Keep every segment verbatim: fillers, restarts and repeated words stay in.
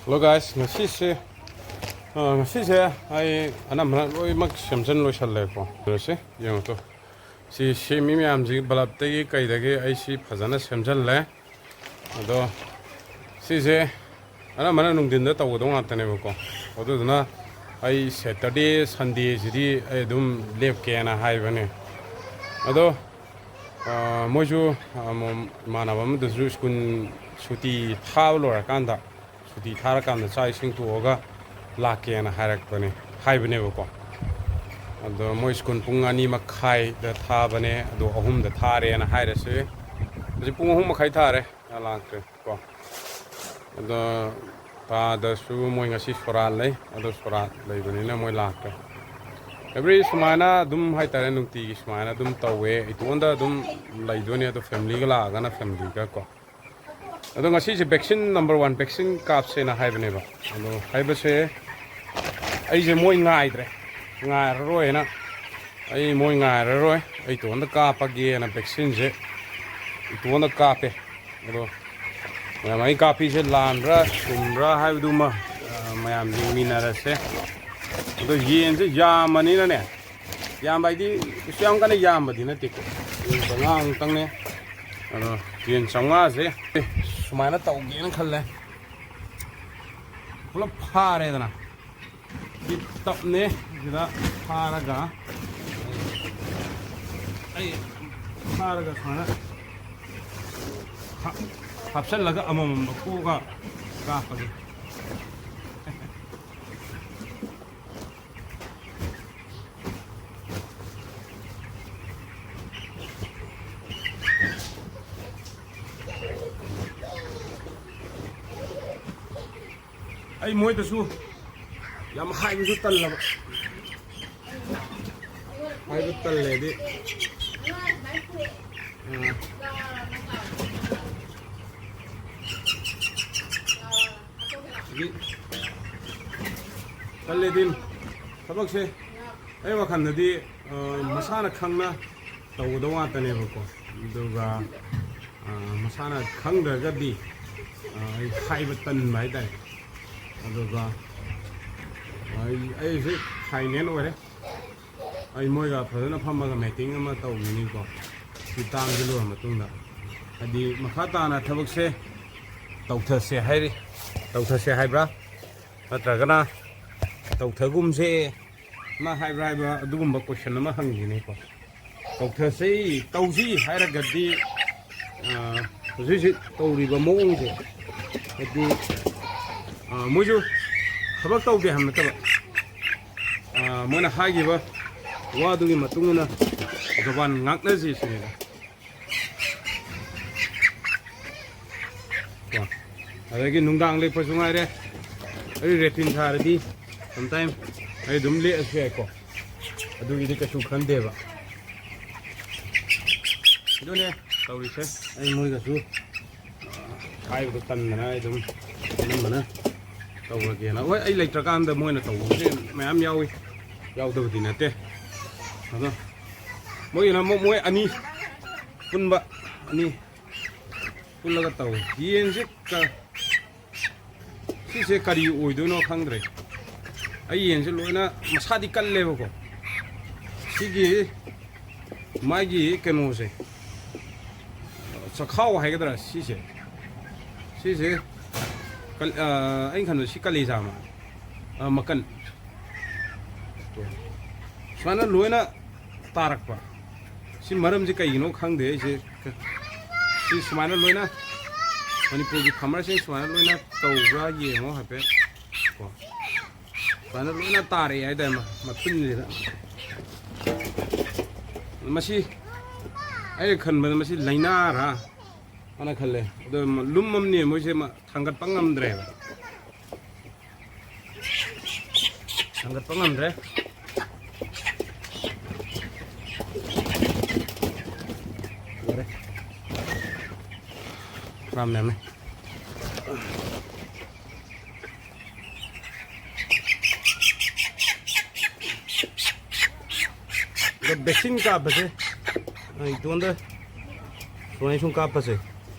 Hello guys, ꯉꯁꯤꯁꯦ ꯑ, ꯉꯁꯤꯁꯦ ꯑꯩ ꯑꯅꯝꯕꯅ ꯂꯣꯏꯅꯃꯛ ꯁꯦꯝꯖꯤꯟ ꯂꯣꯏꯁꯜꯂꯦꯀꯣ꯫ ꯑꯗꯨꯁꯦ ꯌꯦꯡꯉꯨ ꯇꯨ, ꯁꯤ ꯁꯦꯝꯃꯤ ꯃꯌꯥꯝꯁꯤꯒꯤ ꯕꯂꯞꯇꯒꯤ ꯀꯩꯗꯒꯤ ꯑꯩ ꯁꯤ ꯐꯖꯅ ꯁꯦꯝꯖꯤꯜꯂꯦ꯫ ꯑꯗꯣ ꯁꯤꯁꯦ ꯑꯅꯝꯕꯅ ꯅꯨꯡꯊꯤꯟꯗ ꯇꯧꯒꯗꯧ ꯉꯥꯛꯇꯅꯦꯕꯀꯣ꯫ ꯑꯗꯨꯗꯨꯅ ꯑꯩ Saturday Sundayꯁꯤꯗꯤ ꯑꯩ ꯑꯗꯨꯝ ꯂꯦꯞꯀꯦꯅ ꯍꯥꯏꯕꯅꯦ꯫ ꯑꯗꯣ ꯑ, ꯃꯣꯏꯁꯨ ꯑ, ꯃ- ꯏꯃꯥꯟꯅꯕ ꯑꯃꯗꯨꯁꯨ ꯁ꯭ꯀꯨꯜ ꯁꯨꯇꯤ ꯊꯥꯕ ꯂꯣꯏꯔꯀꯥꯟꯗ, ꯁꯨꯇꯤ ꯊꯥꯔꯀꯥꯟꯗ ꯆꯥꯛ ꯏꯁꯤꯡ ꯇꯣꯛꯑꯒ ꯂꯥꯛꯀꯦꯅ ꯍꯥꯏꯔꯛꯄꯅꯦ, ꯍꯥꯏꯕꯅꯦꯕꯀꯣ꯫ ꯑꯗꯣ ꯃꯣꯏ ꯁ꯭ꯀꯨꯜ ꯄꯨꯡ ꯑꯅꯤ ꯃꯈꯥꯏꯗ ꯊꯥꯕꯅꯦ, ꯑꯗꯣ ꯑꯍꯨꯝꯗ ꯊꯥꯔꯦꯅ ꯍꯥꯏꯔꯁꯦ꯫ ꯍꯧꯖꯤꯛ ꯄꯨꯡ ꯑꯍꯨꯝ ꯃꯈꯥꯏ ꯊꯥꯔꯦ, ꯂꯥꯛꯇ꯭ꯔꯦ ꯀꯣ꯫ ꯑꯗꯣ ꯇꯥꯗꯁꯨ ꯃꯣꯏ ꯉꯁꯤ ꯁꯣꯔꯥꯠ ꯂꯩ, ꯑꯗꯣ ꯁꯣꯔꯥꯠ ꯂꯩꯕꯅꯤꯅ ꯃꯣꯏ ꯂꯥꯛꯇ꯭ꯔꯦ꯫ Every ꯁꯨꯃꯥꯏꯅ ꯑꯗꯨꯝ ꯍꯥꯏꯇꯥꯔꯦ, ꯅꯨꯡꯇꯤꯒꯤ ꯁꯨꯃꯥꯏꯅ ꯑꯗꯨꯝ ꯇꯧꯋꯦ꯫ ꯏꯇꯣꯟꯗ ꯑꯗꯨꯝ ꯂꯩꯗꯣꯏꯅꯦ, ꯑꯗꯣ ꯐꯦꯃꯤꯂꯤꯒ ꯂꯥꯛꯑꯒꯅ ꯐꯦꯃꯤꯂꯤꯒ ꯀꯣ꯫ ꯑꯗꯣ ꯉꯁꯤꯁꯦ vaccine number one vaccine ꯀꯥꯞꯁꯦꯅ ꯍꯥꯏꯕꯅꯦꯕ꯫ ꯑꯗꯣ ꯍꯥꯏꯕꯁꯦ ꯑꯩꯁꯦ ꯃꯣꯏ ꯉꯥꯏꯗ꯭ꯔꯦ, ꯉꯥꯏꯔꯔꯣꯏꯅ, ꯑꯩ ꯃꯣꯏ ꯉꯥꯏꯔꯔꯣꯏ, ꯑꯩ ꯏꯇꯣꯟꯗ ꯀꯥꯞꯄꯒꯦꯅ vaccineꯁꯦ ꯏꯇꯣꯟꯗ ꯀꯥꯞꯄꯦ꯫ ꯑꯗꯣ ꯃꯌꯥꯝ ꯑꯩ ꯀꯥꯞꯄꯤꯁꯦ ꯂꯥꯟꯕ꯭ꯔꯥ ꯆꯨꯝꯕ꯭ꯔꯥ ꯍꯥꯏꯕꯗꯨꯃ ꯑ, ꯃꯌꯥꯝ ꯌꯦꯡꯃꯤꯟꯅꯔꯁꯦ꯫ ꯑꯗꯣ ꯌꯦꯟꯁꯦ ꯌꯥꯝꯕꯅꯤꯅꯅꯦ, ꯌꯥꯝꯕ ꯍꯥꯏꯗꯤ ꯀꯩꯁꯨ ꯌꯥꯝ ꯀꯟꯅ ꯌꯥꯝꯕꯗꯤ ꯅꯠꯇꯦꯀꯣ, ꯌꯦꯟ ꯆꯥꯝꯃꯉꯥꯃꯨꯛꯇꯪꯅꯦ꯫ ꯑꯗꯣ ꯌꯦꯟ ꯆꯥꯝꯃꯉꯥꯁꯦ ꯁꯨꯃꯥꯏꯅ ꯇꯧꯒꯦꯅ ꯈꯜꯂꯦ꯫ ꯄꯨꯂꯞ ꯐꯥꯔꯦꯗꯅ꯫ ꯁꯤ ꯇꯞꯅꯦ꯫ ꯁꯤꯗ ꯐꯥꯔꯒ ꯑꯩ ꯐꯥꯔꯒ ꯁꯨꯃꯥꯏꯅ ꯍꯥꯞ- ꯍꯥꯞꯆꯜꯂꯒ ꯑꯃꯃꯝ ꯂꯧꯊꯣꯛꯑꯒ ꯀꯥꯞꯄꯒꯦ꯫ ꯑꯩ ꯃꯣꯏꯗꯁꯨ ꯌꯥꯝ ꯍꯥꯏꯕꯁꯨ ꯇꯜꯂꯕ꯫ ꯍꯥꯏꯕ ꯇꯜꯂꯦꯗꯤ꯫ ꯑ, ꯁꯤꯒꯤ ꯇꯜꯂꯦꯗꯤ ꯊꯕꯛꯁꯦ ꯑꯩ ꯋꯥꯈꯜꯗꯗꯤ, ꯑ, ꯃꯁꯥꯅ ꯈꯪꯅ ꯇꯧꯒꯗꯧ ꯉꯥꯛꯇꯅꯦꯕꯀꯣ꯫ ꯑꯗꯨꯒ ꯑ, ꯃꯁꯥꯅ ꯈꯪꯗ꯭ꯔꯒꯗꯤ, ꯑ, ꯑꯩ ꯍꯥꯏꯕ ꯇꯟꯕ ꯍꯥꯏꯇꯥꯔꯦ꯫ ꯑꯗꯨꯒ ꯑꯩ ꯑꯩꯁꯨ ꯐꯥꯏꯅꯦꯜ ꯑꯣꯏꯔꯦ꯫ ꯑꯩ ꯃꯣꯏꯒ ꯐꯖꯅ ꯐꯝꯃꯒ ꯃꯤꯇꯤꯡ ꯑꯃ ꯇꯧꯈꯤꯅꯤꯀꯣ, ꯁꯤ ꯇꯥꯡꯁꯤ ꯂꯣꯏꯔ ꯃꯇꯨꯡꯗ꯫ ꯍꯥꯏꯗꯤ ꯃꯈꯥ ꯇꯥꯅ ꯊꯕꯛꯁꯦ ꯇꯧꯊꯁꯦ ꯍꯥꯏꯔꯤ, ꯇꯧꯊꯁꯦ ꯍꯥꯏꯕ꯭ꯔꯥ, ꯅꯠꯇ꯭ꯔꯒꯅ ꯇꯧꯊꯒꯨꯝꯁꯦ ꯃꯥ ꯍꯥꯏꯕ꯭ꯔꯥ ꯍꯥꯏꯕ ꯑꯗꯨꯒꯨꯝꯕ ꯀꯣꯏꯁꯟ ꯑꯃ ꯍꯪꯈꯤꯅꯤꯀꯣ꯫ ꯇꯧꯊꯁꯤ, ꯇꯧꯁꯤ ꯍꯥꯏꯔꯒꯗꯤ, ꯑ, ꯍꯧꯖꯤꯛ ꯍꯧꯖꯤꯛ ꯇꯧꯔꯤꯕ ꯃꯑꯣꯡꯁꯦ, ꯍꯥꯏꯗꯤ, ꯑ, ꯃꯣꯏꯁꯨ ꯊꯕꯛ ꯇꯧꯗꯦ ꯍꯥꯏꯕ ꯅꯠꯇꯕ, ꯑ, ꯃꯣꯏꯅ ꯍꯥꯏꯈꯤꯕ ꯋꯥꯗꯨꯒꯤ ꯃꯇꯨꯡ ꯏꯟꯅ ꯖꯕꯥꯟ ꯉꯥꯛꯅꯁꯤ ꯁꯤꯅꯤꯗ꯫ ꯀꯣ꯫ ꯑꯗꯒꯤ ꯅꯨꯡꯗꯥꯡ ꯂꯦꯛꯄꯁꯨ ꯉꯥꯏꯔꯦ꯫ ꯑꯩ ꯔꯦꯇꯤꯟ ꯊꯥꯔꯗꯤ sometime ꯑꯩ ꯑꯗꯨꯝ ꯂꯦꯛꯑꯁꯨ ꯌꯥꯏꯀꯣ꯫ ꯑꯗꯨꯒꯤꯗꯤ ꯀꯩꯁꯨ ꯈꯟꯗꯦꯕ꯫ ꯑꯗꯨꯅꯦ ꯇꯧꯔꯤꯁꯦ꯫ ꯑꯩ ꯃꯣꯏꯒꯁꯨ ꯍꯥꯏꯕꯗꯣ ꯇꯟꯗꯅ ꯑꯩ ꯑꯗꯨꯝ ꯑꯅꯝꯕꯅ ꯇꯧꯔꯒꯦꯅ꯫ ꯍꯣꯏ, ꯑꯩ ꯂꯩꯇ꯭ꯔꯀꯥꯟꯗ ꯃꯣꯏꯅ ꯇꯧꯕꯁꯦ ꯃꯌꯥꯝ ꯌꯥꯎꯏ, ꯌꯥꯎꯗꯕꯗꯤ ꯅꯠꯇꯦ꯫ ꯑꯗꯣ ꯃꯣꯏꯒꯤꯅ ꯑꯃꯨꯛ ꯃꯣꯏ ꯑꯅꯤ ꯄꯨꯟꯕ, ꯑꯅꯤ ꯄꯨꯜꯂꯒ ꯇꯧꯋꯤ꯫ ꯌꯦꯟꯁꯦ ꯀ-, ꯁꯤꯁꯦ ꯀꯔꯤ ꯑꯣꯏꯗꯣꯏꯅꯣ ꯈꯪꯗ꯭ꯔꯦ꯫ ꯑꯩ ꯌꯦꯟꯁꯦ ꯂꯣꯏꯅ ꯃꯁꯥꯗꯤ ꯀꯜꯂꯦꯕꯀꯣ꯫ ꯁꯤꯒꯤ ꯃꯥꯒꯤ ꯀꯩꯅꯣꯁꯦ, ꯆꯈꯥꯎ ꯍꯥꯏꯒꯗ꯭ꯔꯥ ꯁꯤꯁꯦ, ꯁꯤꯁꯦ ꯀꯜ-, ꯑ, ꯑꯩꯅ ꯈꯟꯕꯗ ꯁꯤ ꯀꯂꯦꯖꯥ ꯃꯥꯜꯂꯦ꯫ ꯑ, ꯃꯀꯟ꯫ ꯁꯨꯃꯥꯏꯅ ꯂꯣꯏꯅ ꯇꯥꯔꯛꯄ꯫ ꯁꯤ ꯃꯔꯝꯁꯤ ꯀꯩꯒꯤꯅꯣ ꯈꯪꯗꯦ꯫ ꯑꯩꯁꯦ ꯁꯤ ꯁꯨꯃꯥꯏꯅ ꯂꯣꯏꯅ ꯃꯅꯤꯄꯨꯔꯒꯤ ꯐꯥꯔꯃꯔꯁꯤꯡ ꯁꯨꯃꯥꯏꯅ ꯂꯣꯏꯅ ꯇꯧꯕ꯭ꯔꯥ ꯌꯦꯡꯉꯣ ꯍꯥꯏꯐꯦꯠ ꯀꯣ꯫ ꯁꯨꯃꯥꯏꯅ ꯂꯣꯏꯅ ꯇꯥꯔꯛꯑꯦ ꯍꯥꯏꯇꯥꯔꯦ ꯃ-, ꯃꯊꯨꯟꯁꯤꯗ꯫ ꯃꯁꯤ ꯑꯩꯅ ꯈꯟꯕꯗ ꯃꯁꯤ ꯂꯥꯏꯅꯥꯔ ꯍꯥꯏꯅ ꯈꯜꯂꯦ꯫ ꯑꯗꯣ ꯂꯨꯝꯃꯝꯅꯦ ꯃꯣꯏꯁꯦ ꯃ-, ꯊꯥꯡꯒꯠꯄ ꯉꯝꯗ꯭ꯔꯦꯕ꯫ ꯊꯥꯡꯒꯠꯄ ꯉꯝꯗ꯭ꯔꯦ꯫ ꯂꯣꯏꯔꯦ꯫ ꯐꯅꯌꯥꯝ ꯌꯥꯝꯃꯦ꯫ ꯑꯗꯣ vaccine ꯀꯥꯞꯄꯁꯦ, ꯑ, ꯏꯇꯣꯟꯗ ꯁꯨꯃꯥꯏꯅ ꯁꯨꯝ ꯀꯥꯞꯄꯁꯦ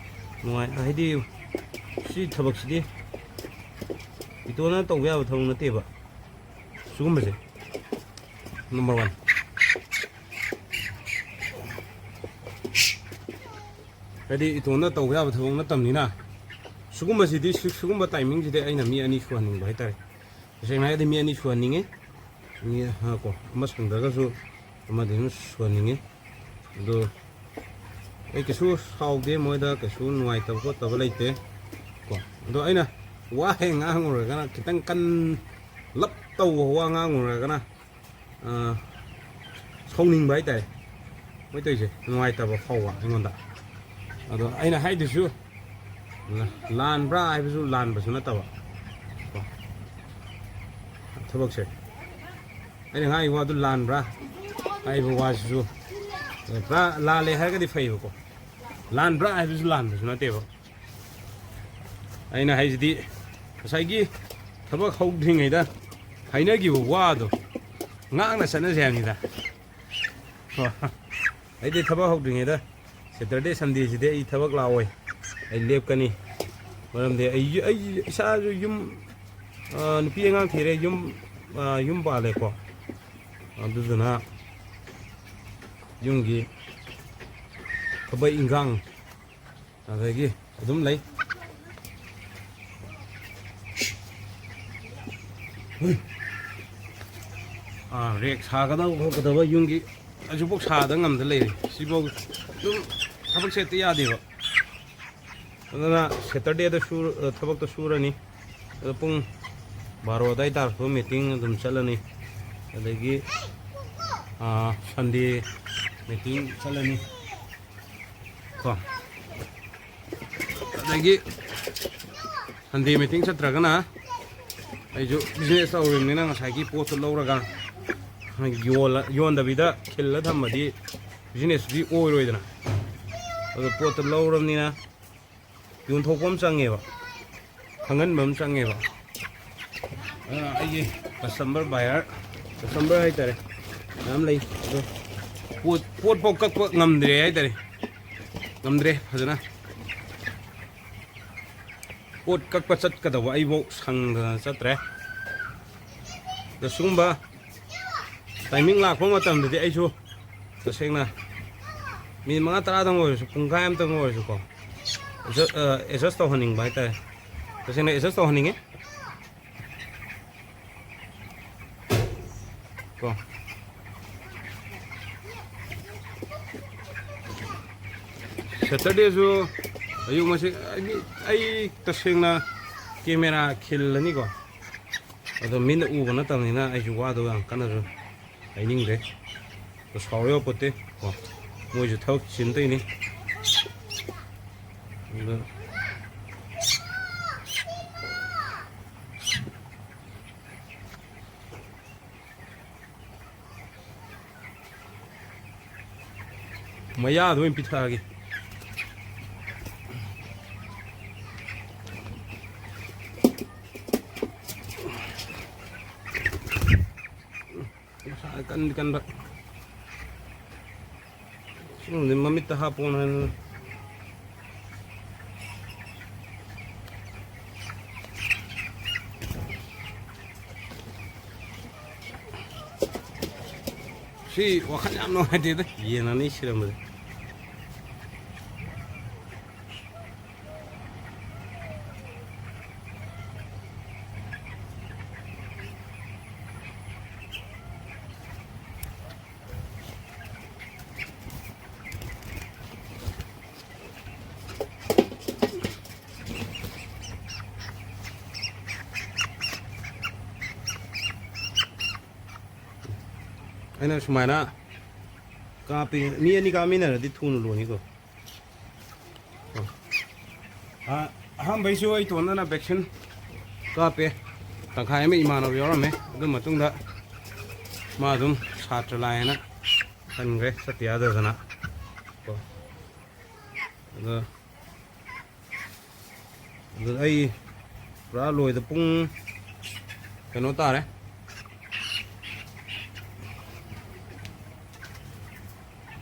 ꯅꯨꯡꯉꯥꯏ, ꯍꯥꯏꯗꯤ ꯁꯤ ꯊꯕꯛꯁꯤꯗꯤ ꯏꯇꯣꯟꯅ ꯇꯧꯕ ꯌꯥꯕ ꯊꯕꯛ ꯅꯠꯇꯦꯕ ꯁꯤꯒꯨꯝꯕꯁꯦ꯫ ꯅꯝꯕꯔ ꯋꯥꯟ, ꯍꯥꯏꯗꯤ ꯏꯇꯣꯟꯅ ꯇꯧꯕ ꯌꯥꯕ ꯊꯕꯛ ꯅꯠꯇꯕꯅꯤꯅ, ꯁꯤꯒꯨꯝꯕꯁꯤꯗꯤ, ꯁꯤ-, ꯁꯤꯒꯨꯝꯕ ꯇꯥꯏꯃꯤꯡꯁꯤꯗꯤ ꯑꯩꯅ ꯃꯤ ꯑꯅꯤ ꯁꯨꯍꯟꯅꯤꯡꯕ ꯍꯥꯏꯇꯥꯔꯦ꯫ ꯇꯁꯦꯡꯅ ꯍꯥꯏꯔꯗꯤ ꯃꯤ ꯑꯅꯤ ꯁꯨꯍꯟꯅꯤꯡꯉꯤ꯫ ꯃꯤ, ꯑ, ꯀꯣ, ꯑꯃ ꯁꯪꯗ꯭ꯔꯒꯁꯨ ꯑꯃꯗꯤ ꯑꯗꯨꯝ ꯁꯨꯍꯟꯅꯤꯡꯉꯤ꯫ ꯑꯗꯣ ꯑꯩ ꯀꯩꯁꯨ ꯁꯥꯎꯗꯦ, ꯃꯣꯏꯗ ꯀꯩꯁꯨ ꯅꯨꯡꯉꯥꯏꯇꯕ ꯈꯣꯠꯇꯕ ꯂꯩꯇꯦ ꯀꯣ꯫ ꯑꯗꯣ ꯑꯩꯅ ꯋꯥ ꯍꯦꯛ ꯉꯥꯡꯉꯨꯔꯒꯅ, ꯈꯤꯇꯪ ꯀꯟꯂꯞ ꯇꯧꯕ ꯋꯥ ꯉꯥꯡꯉꯨꯔꯒꯅ, ꯑ, ꯁꯥꯎꯅꯤꯡꯕ ꯍꯥꯏꯇꯥꯔꯦ꯫ ꯃꯣꯏ ꯇꯧꯔꯤꯁꯦ ꯅꯨꯡꯉꯥꯏꯇꯕ ꯐꯥꯎꯕ ꯑꯩꯉꯣꯟꯗ꯫ ꯑꯗꯣ ꯑꯩꯅ ꯍꯥꯏꯗꯨꯁꯨ ꯂꯥꯟꯕ꯭ꯔꯥ ꯍꯥꯏꯕꯁꯨ ꯂꯥꯟꯕꯁꯨ ꯅꯠꯇꯕ ꯀꯣ꯫ ꯊꯕꯛꯁꯦ ꯑꯩꯅ ꯉꯥꯡꯉꯤ ꯋꯥꯗꯨ ꯂꯥꯟꯕ꯭ꯔꯥ ꯍꯥꯏꯕ ꯋꯥꯁꯤꯁꯨ ꯄꯨꯔꯥ ꯂꯥꯜꯂꯦ ꯍꯥꯏꯔꯒꯗꯤ ꯐꯩꯌꯦꯕꯀꯣ꯫ ꯂꯥꯟꯕ꯭ꯔꯥ ꯍꯥꯏꯕꯁꯨ ꯂꯥꯟꯕꯁꯨ ꯅꯠꯇꯦꯕ꯫ ꯑꯩꯅ ꯍꯥꯏꯁꯤꯗꯤ ꯉꯁꯥꯏꯒꯤ ꯊꯕꯛ ꯍꯧꯗ꯭ꯔꯤꯉꯩꯗ ꯍꯥꯏꯅꯈꯤꯕ ꯋꯥꯗꯣ ꯉꯥꯛꯅ ꯆꯠꯅꯁꯦ ꯍꯥꯏꯕꯅꯤꯗ꯫ ꯀꯣ꯫ ꯑꯩꯗꯤ ꯊꯕꯛ ꯍꯧꯗ꯭ꯔꯤꯉꯩꯗ Saturday Sundayꯁꯤꯗꯤ ꯑꯩ ꯊꯕꯛ ꯂꯥꯛꯑꯣꯏ, ꯑꯩ ꯂꯦꯞꯀꯅꯤ꯫ ꯃꯔꯝꯗꯤ ꯑꯩ, ꯑꯩ ꯏꯁꯥꯁꯨ ꯌꯨꯝ, ꯑ, ꯅꯨꯄꯤ ꯑꯉꯥꯡ ꯊꯤꯔꯦ, ꯌꯨꯝ, ꯑ, ꯌꯨꯝ ꯄꯥꯜꯂꯦꯀꯣ꯫ ꯑꯗꯨꯗꯨꯅ ꯌꯨꯝꯒꯤ ꯊꯕꯛ ꯏꯟꯈꯥꯡ ꯑꯗꯒꯤ ꯑꯗꯨꯝ ꯂꯩ꯫ ꯍꯨꯏ꯫ ꯑꯥ, ꯔꯦꯛ ꯁꯥꯒꯗꯕ ꯈꯣꯠꯀꯗꯕ ꯌꯨꯝꯒꯤ ꯍꯧꯖꯤꯛꯐꯥꯎ ꯁꯥꯗ ꯉꯝꯗ ꯂꯩꯔꯤ꯫ ꯁꯤꯐꯥꯎ ꯑꯗꯨꯝ ꯊꯕꯛꯁꯦ ꯍꯦꯛꯇ ꯌꯥꯗꯦꯕ꯫ ꯑꯗꯨꯅ Saturdayꯗ ꯁꯨꯔ-, ꯊꯕꯛꯇꯣ ꯁꯨꯔꯅꯤ꯫ ꯑꯗꯣ ꯄꯨꯡ ꯕꯥꯔꯣ ꯑꯗꯥꯏ ꯇꯥꯔꯛꯄ meeting ꯑꯗꯨꯝ ꯆꯠꯂꯅꯤ꯫ ꯑꯗꯒꯤ, ꯑꯥ, Sunday meeting ꯆꯠꯂꯅꯤ꯫ ꯀꯣ꯫ ꯑꯗꯒꯤ Sunday meeting ꯆꯠꯇ꯭ꯔꯒꯅ ꯑꯩꯁꯨ business ꯇꯧꯔꯤꯕꯅꯤꯅ ꯉꯁꯥꯏꯒꯤ ꯄꯣꯠꯇꯣ ꯂꯧꯔꯒ ꯌꯣꯜꯂ-, ꯌꯣꯟꯗꯕꯤꯗ ꯈꯤꯜꯂ ꯊꯝꯃꯗꯤ businessꯇꯨꯗꯤ ꯑꯣꯏꯔꯣꯏꯗꯅ꯫ ꯑꯗꯣ ꯄꯣꯠꯇꯣ ꯂꯧꯔꯕꯅꯤꯅ ꯌꯣꯟꯊꯣꯛꯄ ꯑꯃ ꯆꯪꯉꯦꯕ, ꯈꯪꯍꯟꯕ ꯑꯃ ꯆꯪꯉꯦꯕ꯫ ꯑꯗꯨꯅ ꯑꯩꯒꯤ customer, buyer, customer ꯍꯥꯏꯇꯥꯔꯦ, ꯃꯌꯥꯝ ꯂꯩ꯫ ꯑꯗꯣ ꯄꯣꯠ, ꯄꯣꯠꯐꯥꯎ ꯀꯛꯄ ꯉꯝꯗ꯭ꯔꯦ ꯍꯥꯏꯇꯥꯔꯦ, ꯉꯝꯗ꯭ꯔꯦ ꯐꯖꯅ꯫ ꯄꯣꯠ ꯀꯛꯄ ꯆꯠꯀꯗꯧꯕ ꯑꯩꯐꯧ ꯁꯪꯗꯅ ꯆꯠꯇ꯭ꯔꯦ꯫ ꯑꯗꯣ ꯁꯤꯒꯨꯝꯕ timing ꯂꯥꯛꯄ ꯃꯇꯝꯗꯗꯤ ꯑꯩꯁꯨ ꯇꯁꯦꯡꯅ ꯃꯤꯅꯤꯠ ꯃꯉꯥ ꯇꯔꯥꯗꯪ ꯑꯣꯏꯔꯁꯨ, ꯄꯨꯡꯈꯥꯏ ꯑꯃꯇꯪ ꯑꯣꯏꯔꯁꯨꯀꯣ, adjust, ꯑ, adjust ꯇꯧꯍꯟꯅꯤꯡꯕ ꯍꯥꯏꯇꯥꯔꯦ꯫ ꯇꯁꯦꯡꯅ adjust ꯇꯧꯍꯟꯅꯤꯡꯉꯤ꯫ ꯀꯣ꯫ Saturdayꯁꯨ ꯑꯌꯨꯛ ꯉꯁꯤ ꯑꯩ, ꯑꯩ ꯇꯁꯦꯡꯅ camera ꯈꯤꯜꯂꯅꯤꯀꯣ꯫ ꯑꯗꯣ ꯃꯤꯠꯅ ꯎꯕ ꯅꯠꯇꯕꯅꯤꯅ ꯑꯩꯁꯨ ꯋꯥꯗꯣ ꯌꯥꯝ ꯀꯟꯅꯁꯨ ꯍꯥꯏꯅꯤꯡꯗ꯭ꯔꯦ꯫ ꯑꯗꯣ ꯁꯥꯎꯔ ꯌꯥꯄꯣꯠꯇꯦ ꯀꯣ꯫ ꯃꯣꯏꯁꯨ ꯊꯕꯛ ꯆꯤꯟ ꯇꯧꯔꯤꯅꯤ꯫ ꯑꯗꯣ ꯃꯌꯥꯗ ꯑꯣꯏꯅ ꯄꯤꯊꯛꯑꯒꯦ꯫ ꯃꯁꯥ ꯀꯟꯗꯤ ꯀꯟꯕ꯫ ꯁꯤꯒꯨꯝꯕꯗꯤ ꯃꯃꯤꯠꯇ ꯍꯥꯞꯄꯣꯅ ꯍꯥꯏꯅ꯫ ꯁꯤ ꯋꯥꯈꯜ ꯌꯥꯝ ꯅꯨꯡꯉꯥꯏꯇꯦꯗ, ꯌꯦꯟ ꯑꯅꯤ ꯁꯤꯔꯝꯕꯁꯦ꯫ ꯑꯩꯅ ꯁꯨꯃꯥꯏꯅ ꯀꯥꯞꯄꯤ, ꯃꯤ ꯑꯅꯤ ꯀꯥꯞꯃꯤꯟꯅꯔꯗꯤ ꯊꯨꯅ ꯂꯣꯏꯅꯤꯀꯣ꯫ ꯑ-, ꯑꯍꯥꯟꯕꯩꯁꯨ ꯑꯩ ꯏꯇꯣꯟꯗꯅ vaccine ꯀꯥꯞꯄꯦ, ꯇꯪꯈꯥꯏ ꯑꯃ ꯏꯃꯥꯟꯅꯕ ꯌꯥꯎꯔꯝꯃꯦ꯫ ꯑꯗꯨ ꯃꯇꯨꯡꯗ ꯃꯥ ꯑꯗꯨꯝ ꯁꯥꯇ꯭ꯔ ꯂꯥꯛꯑꯦꯅ ꯍꯟꯈ꯭ꯔꯦ, ꯆꯠꯇ ꯌꯥꯗꯗꯅ ꯀꯣ꯫ ꯑꯗꯣ ꯑꯗꯨ ꯑꯩ ꯄꯨꯔꯥ ꯂꯣꯏꯗ ꯄꯨꯡ ꯀꯩꯅꯣ ꯇꯥꯔꯦ꯫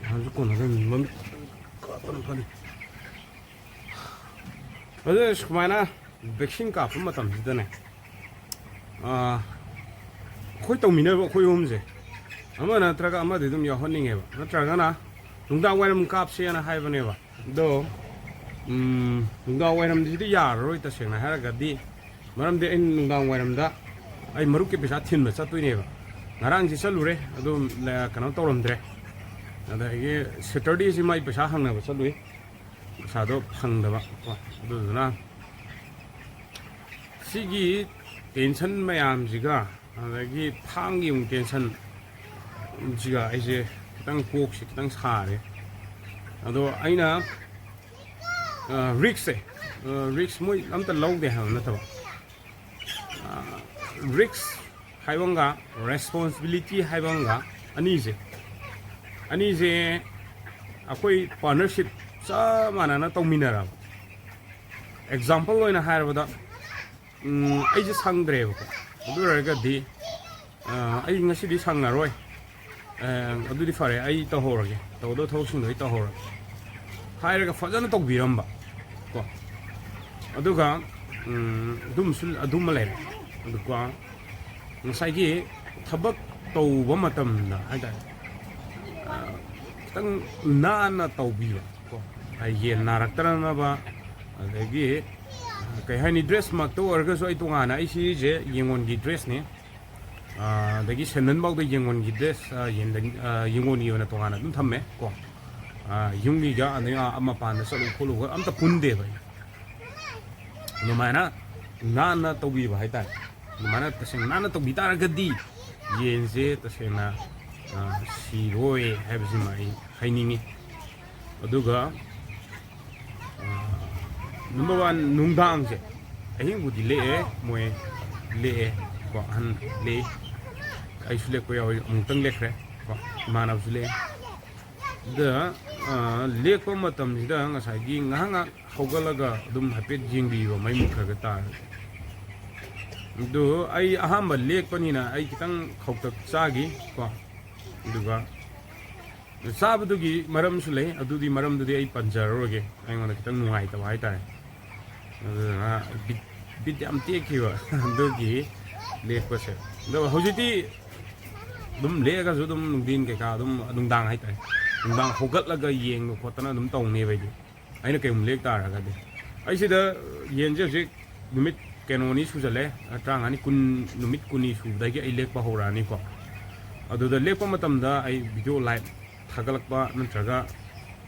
ꯅꯍꯥꯟꯁꯨ ꯀꯣꯟꯅꯗꯕꯅꯤ, ꯃꯃꯤꯠ ꯀꯥꯞꯄꯅ ꯐꯅꯤ꯫ ꯑꯗꯨ ꯁꯨꯃꯥꯏꯅ ꯚꯦꯛꯁꯤꯟ ꯀꯥꯞꯄ ꯃꯇꯝꯁꯤꯗꯅꯦ, ꯑꯩꯈꯣꯏ ꯇꯧꯃꯤꯟꯅꯕ ꯑꯩꯈꯣꯏ ꯑꯍꯨꯝꯁꯦ ꯑꯃ ꯅꯠꯇ꯭ꯔꯒ ꯑꯃꯗꯤ ꯑꯗꯨꯝ ꯌꯥꯎꯍꯟꯅꯤꯡꯉꯦꯕ, ꯅꯠꯇ꯭ꯔꯒꯅ ꯅꯨꯡꯗꯥꯡ ꯋꯥꯏꯔꯝ ꯀꯥꯞꯁꯦꯅ ꯍꯥꯏꯕꯅꯦꯕ꯫ ꯑꯗꯣ ꯅꯨꯡꯗꯥꯡ ꯋꯥꯏꯔꯝꯁꯤꯗꯤ ꯌꯥꯔꯔꯣꯏ, ꯇꯁꯦꯡꯅ ꯍꯥꯏꯔꯒꯗꯤ, ꯃꯔꯝꯗꯤ ꯑꯩꯅ ꯅꯨꯡꯗꯥꯡ ꯋꯥꯏꯔꯝꯗ ꯑꯩ ꯃꯔꯨꯞꯀꯤ ꯄꯩꯁꯥ ꯊꯤꯟꯕ ꯆꯠꯇꯣꯏꯅꯦꯕ꯫ ꯉꯔꯥꯡꯁꯤ ꯆꯠꯂꯨꯔꯦ, ꯑꯗꯨ ꯀꯩꯅꯣ ꯇꯧꯔꯝꯗ꯭ꯔꯦ꯫ ꯑꯗꯒꯤ ꯁꯦꯇꯔꯗꯦꯁꯤ ꯃꯥꯏ ꯄꯩꯁꯥ ꯍꯪꯅꯕ ꯆꯠꯂꯨꯏ, ꯄꯩꯁꯥꯗꯣ ꯐꯪꯗꯕ ꯀꯣ꯫ ꯑꯗꯨꯗꯨꯅ ꯁꯤꯒꯤ ꯇꯦꯟꯁꯟ ꯃꯌꯥꯝꯁꯤꯒ, ꯑꯗꯒꯤ ꯐꯥꯝꯒꯤ ꯑꯃꯨꯛ ꯇꯦꯟꯁꯟꯁꯤꯒ ꯑꯩꯁꯦ ꯈꯤꯇꯪ ꯀꯣꯛꯁꯦ ꯈꯤꯇꯪ ꯁꯥꯔꯦ꯫ ꯑꯗꯣ ꯑꯩꯅ ꯔꯤꯛꯁꯁꯦ, ꯔꯤꯛꯁ ꯃꯣꯏ ꯑꯝꯇ ꯂꯧꯗꯦ ꯍꯥꯏꯕ ꯅꯠꯇꯕ, ꯔꯤꯛꯁ ꯍꯥꯏꯕ ꯑꯃꯒ ꯔꯦꯁꯄꯣꯟꯁꯤꯕꯤꯂꯤꯇꯤ ꯍꯥꯏꯕ ꯑꯃꯒ, ꯑꯅꯤꯁꯦ, ꯑꯅꯤꯁꯦ ꯑꯩꯈꯣꯏ ꯄꯥꯔꯠꯅꯔꯁꯤꯞ ꯆꯞ ꯃꯥꯟꯅꯅ ꯇꯧꯃꯤꯟꯅꯔꯕ꯫ ꯑꯦꯛꯖꯥꯝꯄꯜ ꯑꯣꯏꯅ ꯍꯥꯏꯔꯕꯗ, ꯑꯩꯁꯦ ꯁꯪꯗ꯭ꯔꯦꯕꯀꯣ꯫ ꯑꯗꯨ ꯑꯣꯏꯔꯒꯗꯤ ꯑꯩ ꯉꯁꯤꯗꯤ ꯁꯪꯉꯔꯣꯏ, ꯑꯗꯨꯗꯤ ꯐꯔꯦ, ꯑꯩ ꯇꯧꯍꯧꯔꯒꯦ, ꯇꯧꯒꯗꯕ ꯊꯕꯛꯁꯤꯡꯗꯣ ꯑꯩ ꯇꯧꯍꯧꯔꯒꯦ ꯍꯥꯏꯔꯒ ꯐꯖꯅ ꯇꯧꯕꯤꯔꯝꯕ ꯀꯣ꯫ ꯑꯗꯨꯒ ꯑꯗꯨꯝꯁꯨ, ꯑꯗꯨꯃ ꯂꯩꯔꯦ꯫ ꯑꯗꯨꯒ ꯉꯁꯥꯏꯒꯤ ꯊꯕꯛ ꯇꯧꯕ ꯃꯇꯝꯗ ꯍꯥꯏꯇꯥꯔꯦ, ꯈꯤꯇꯪ ꯅꯥꯟꯅ ꯇꯧꯕꯤꯕ ꯀꯣ꯫ ꯌꯦꯟ ꯅꯥꯔꯛꯇꯅꯕ, ꯑꯗꯒꯤ ꯀꯩ ꯍꯥꯏꯅꯤ, ꯗ꯭ꯔꯦꯁꯃꯛꯇ ꯑꯣꯏꯔꯒꯁꯨ ꯑꯩ ꯇꯣꯉꯥꯟꯅ, ꯑꯩ ꯁꯤꯁꯦ ꯌꯦꯡꯉꯣꯟꯒꯤ ꯗ꯭ꯔꯦꯁꯅꯤ꯫ ꯑꯗꯒꯤ ꯁꯦꯟꯗꯟꯐꯥꯎꯗ ꯌꯦꯡꯉꯣꯟꯒꯤ ꯗ꯭ꯔꯦꯁ, ꯌꯦꯟꯗꯟ ꯌꯦꯡꯉꯣꯟꯒꯤ ꯑꯣꯏꯅ ꯇꯣꯉꯥꯟꯅ ꯑꯗꯨꯝ ꯊꯝꯃꯦ ꯀꯣ꯫ ꯌꯨꯝꯒꯤꯒ ꯑꯗꯩ ꯑꯥ ꯃꯄꯥꯟꯗ ꯆꯠꯂꯨ ꯈꯣꯠꯂꯨꯒ ꯑꯝꯇ ꯄꯨꯟꯗꯦꯕ ꯑꯩ꯫ ꯑꯗꯨꯃꯥꯏꯅ ꯅꯥꯟꯅ ꯇꯧꯕꯤꯕ ꯍꯥꯏꯇꯥꯔꯦ꯫ ꯑꯗꯨꯃꯥꯏꯅ ꯇꯁꯦꯡꯅ ꯅꯥꯟꯅ ꯇꯧꯕꯤ ꯇꯥꯔꯒꯗꯤ ꯌꯦꯟꯁꯦ ꯇꯁꯦꯡꯅ ꯁꯤꯔꯣꯏ ꯍꯥꯏꯕꯁꯤꯃ ꯑꯩ ꯍꯥꯏꯅꯤꯡꯉꯤ꯫ ꯑꯗꯨꯒ ꯅꯝꯕꯔ ꯋꯥꯟ, ꯅꯨꯡꯗꯥꯡꯁꯦ, ꯑꯍꯤꯡꯕꯨꯗꯤ ꯂꯦꯛꯑꯦ, ꯃꯣꯏ ꯂꯦꯛꯑꯦ ꯀꯣ, ꯑꯍꯟ ꯂꯦꯛꯏ, ꯑꯩꯁꯨ ꯂꯦꯛꯄ ꯌꯥꯎꯏ, ꯑꯃꯨꯛꯇꯪ ꯂꯦꯛꯈ꯭ꯔꯦ ꯀꯣ, ꯏꯃꯥꯟꯅꯕꯁꯨ ꯂꯦꯛꯑꯦ꯫ ꯑꯗ ꯂꯦꯛꯄ ꯃꯇꯝꯁꯤꯗ ꯉꯁꯥꯏꯒꯤ ꯉꯥꯏꯍꯥꯛ ꯉꯥꯏꯍꯥꯛ ꯍꯧꯒꯠꯂꯒ ꯑꯗꯨꯝ ꯍꯥꯏꯐꯦꯠ ꯌꯦꯡꯕꯤꯕ, ꯃꯩ ꯃꯨꯠꯈ꯭ꯔꯒ ꯇꯥꯔꯒꯗꯤ꯫ ꯑꯗꯨ ꯑꯩ ꯑꯍꯥꯟꯕ ꯂꯦꯛꯄꯅꯤꯅ ꯑꯩ ꯈꯤꯇꯪ ꯈꯧꯇꯛ ꯆꯥꯈꯤ ꯀꯣ꯫ ꯑꯗꯨꯒ ꯆꯥꯕꯗꯨꯒꯤ ꯃꯔꯝꯁꯨ ꯂꯩ, ꯑꯗꯨꯗꯤ ꯃꯔꯝꯗꯨꯗꯤ ꯑꯩ ꯄꯟꯖꯔꯔꯣꯏꯒꯦ, ꯑꯩꯉꯣꯟꯗ ꯈꯤꯇꯪ ꯅꯨꯡꯉꯥꯏꯇꯕ ꯍꯥꯏꯇꯥꯔꯦ꯫ ꯑꯗꯨꯗꯨꯅ ꯕꯤꯠ ꯕꯤꯠ ꯌꯥꯝ ꯇꯦꯛꯈꯤꯕ ꯑꯗꯨꯒꯤ ꯂꯦꯛꯄꯁꯦ꯫ ꯑꯗꯣ ꯍꯧꯖꯤꯛꯇꯤ ꯑꯗꯨꯝ ꯂꯦꯛꯑꯒꯁꯨ ꯑꯗꯨꯝ ꯅꯨꯡꯊꯤꯟ ꯀꯩꯀꯥ ꯑꯗꯨꯝ, ꯅꯨꯡꯗꯥꯡ ꯍꯥꯏꯇꯥꯔꯦ, ꯅꯨꯡꯗꯥꯡ ꯍꯧꯒꯠꯂꯒ ꯌꯦꯡꯕ ꯈꯣꯠꯇꯅ ꯑꯗꯨꯝ ꯇꯧꯅꯦꯕ ꯑꯩꯗꯤ꯫ ꯑꯩꯅ ꯀꯩꯒꯨꯝꯕ ꯂꯦꯛ ꯇꯥꯔꯒꯗꯤ, ꯑꯩ ꯁꯤꯗ ꯌꯦꯟꯁꯦ ꯍꯧꯖꯤꯛ ꯅꯨꯃꯤꯠ ꯀꯩꯅꯣꯅꯤ ꯁꯨꯖꯜꯂꯦ, ꯇꯔꯥꯃꯉꯥꯅꯤ, ꯀꯨꯟ, ꯅꯨꯃꯤꯠ ꯀꯨꯟꯅꯤ ꯁꯨꯕꯗꯒꯤ ꯑꯩ ꯂꯦꯛꯄ ꯍꯧꯔꯛꯑꯅꯤꯀꯣ꯫ ꯑꯗꯨꯗ ꯂꯦꯛꯄ ꯃꯇꯝꯗ ꯑꯩ ꯚꯤꯗꯤꯑꯣ ꯂꯥꯏꯚ ꯊꯥꯒꯠꯂꯛꯄ ꯅꯠꯇ꯭ꯔꯒ,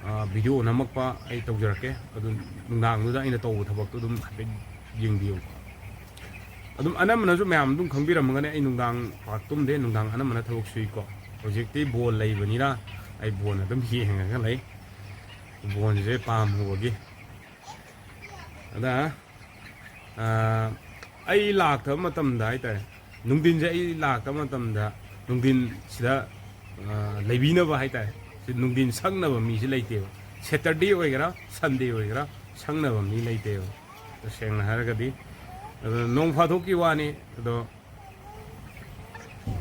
ꯑ, ꯚꯤꯗꯤꯑꯣ ꯅꯝꯃꯛꯄ ꯑꯩ ꯇꯧꯖꯔꯛꯀꯦ꯫ ꯑꯗꯨ ꯅꯨꯡꯗꯥꯡꯗꯨꯗ ꯑꯩꯅ ꯇꯧꯕ ꯊꯕꯛꯇꯣ ꯑꯗꯨꯝ ꯍꯥꯏꯐꯦꯠ ꯌꯦꯡꯕꯤꯌꯨꯀꯣ꯫ ꯑꯗꯨꯝ ꯑꯅꯝꯕꯅꯁꯨ ꯃꯌꯥꯝ ꯑꯗꯨꯝ ꯈꯪꯕꯤꯔꯝꯃꯒꯅꯤ, ꯑꯩ ꯅꯨꯡꯗꯥꯡ ꯄꯥꯛ ꯇꯨꯝꯗꯦ, ꯅꯨꯡꯗꯥꯡ ꯑꯅꯝꯕꯅ ꯊꯕꯛ ꯁꯨꯏꯀꯣ꯫ ꯍꯧꯖꯤꯛꯇꯤ ꯕꯣꯜ ꯂꯩꯕꯅꯤꯅ ꯑꯩ ꯕꯣꯜ ꯑꯗꯨꯝ ꯌꯦꯡꯉꯒ ꯂꯩ, ꯕꯣꯜꯁꯦ ꯄꯥꯝꯃꯨꯕꯒꯤ꯫ ꯑꯗ, ꯑ, ꯑꯩ ꯂꯥꯛꯇꯕ ꯃꯇꯝꯗ ꯍꯥꯏꯇꯥꯔꯦ, ꯅꯨꯡꯊꯤꯟꯁꯦ ꯑꯩ ꯂꯥꯛꯇꯕ ꯃꯇꯝꯗ ꯅꯨꯡꯊꯤꯟ ꯁꯤꯗ, ꯑ, ꯂꯩꯕꯤꯅꯕ ꯍꯥꯏꯇꯥꯔꯦ, ꯁꯤ ꯅꯨꯡꯊꯤꯟ ꯁꯪꯅꯕ ꯃꯤꯁꯦ ꯂꯩꯇꯦꯕ꯫ ꯁꯦꯇꯔꯗꯦ ꯑꯣꯏꯒꯦꯔꯥ ꯁꯟꯗꯦ ꯑꯣꯏꯒꯦꯔꯥ ꯁꯪꯅꯕ ꯃꯤ ꯂꯩꯇꯦꯕ, ꯇꯁꯦꯡꯅ ꯍꯥꯏꯔꯒꯗꯤ꯫ ꯑꯗꯣ ꯅꯣꯡ ꯐꯥꯗꯣꯛꯀꯤ ꯋꯥꯅꯤ꯫ ꯑꯗꯣ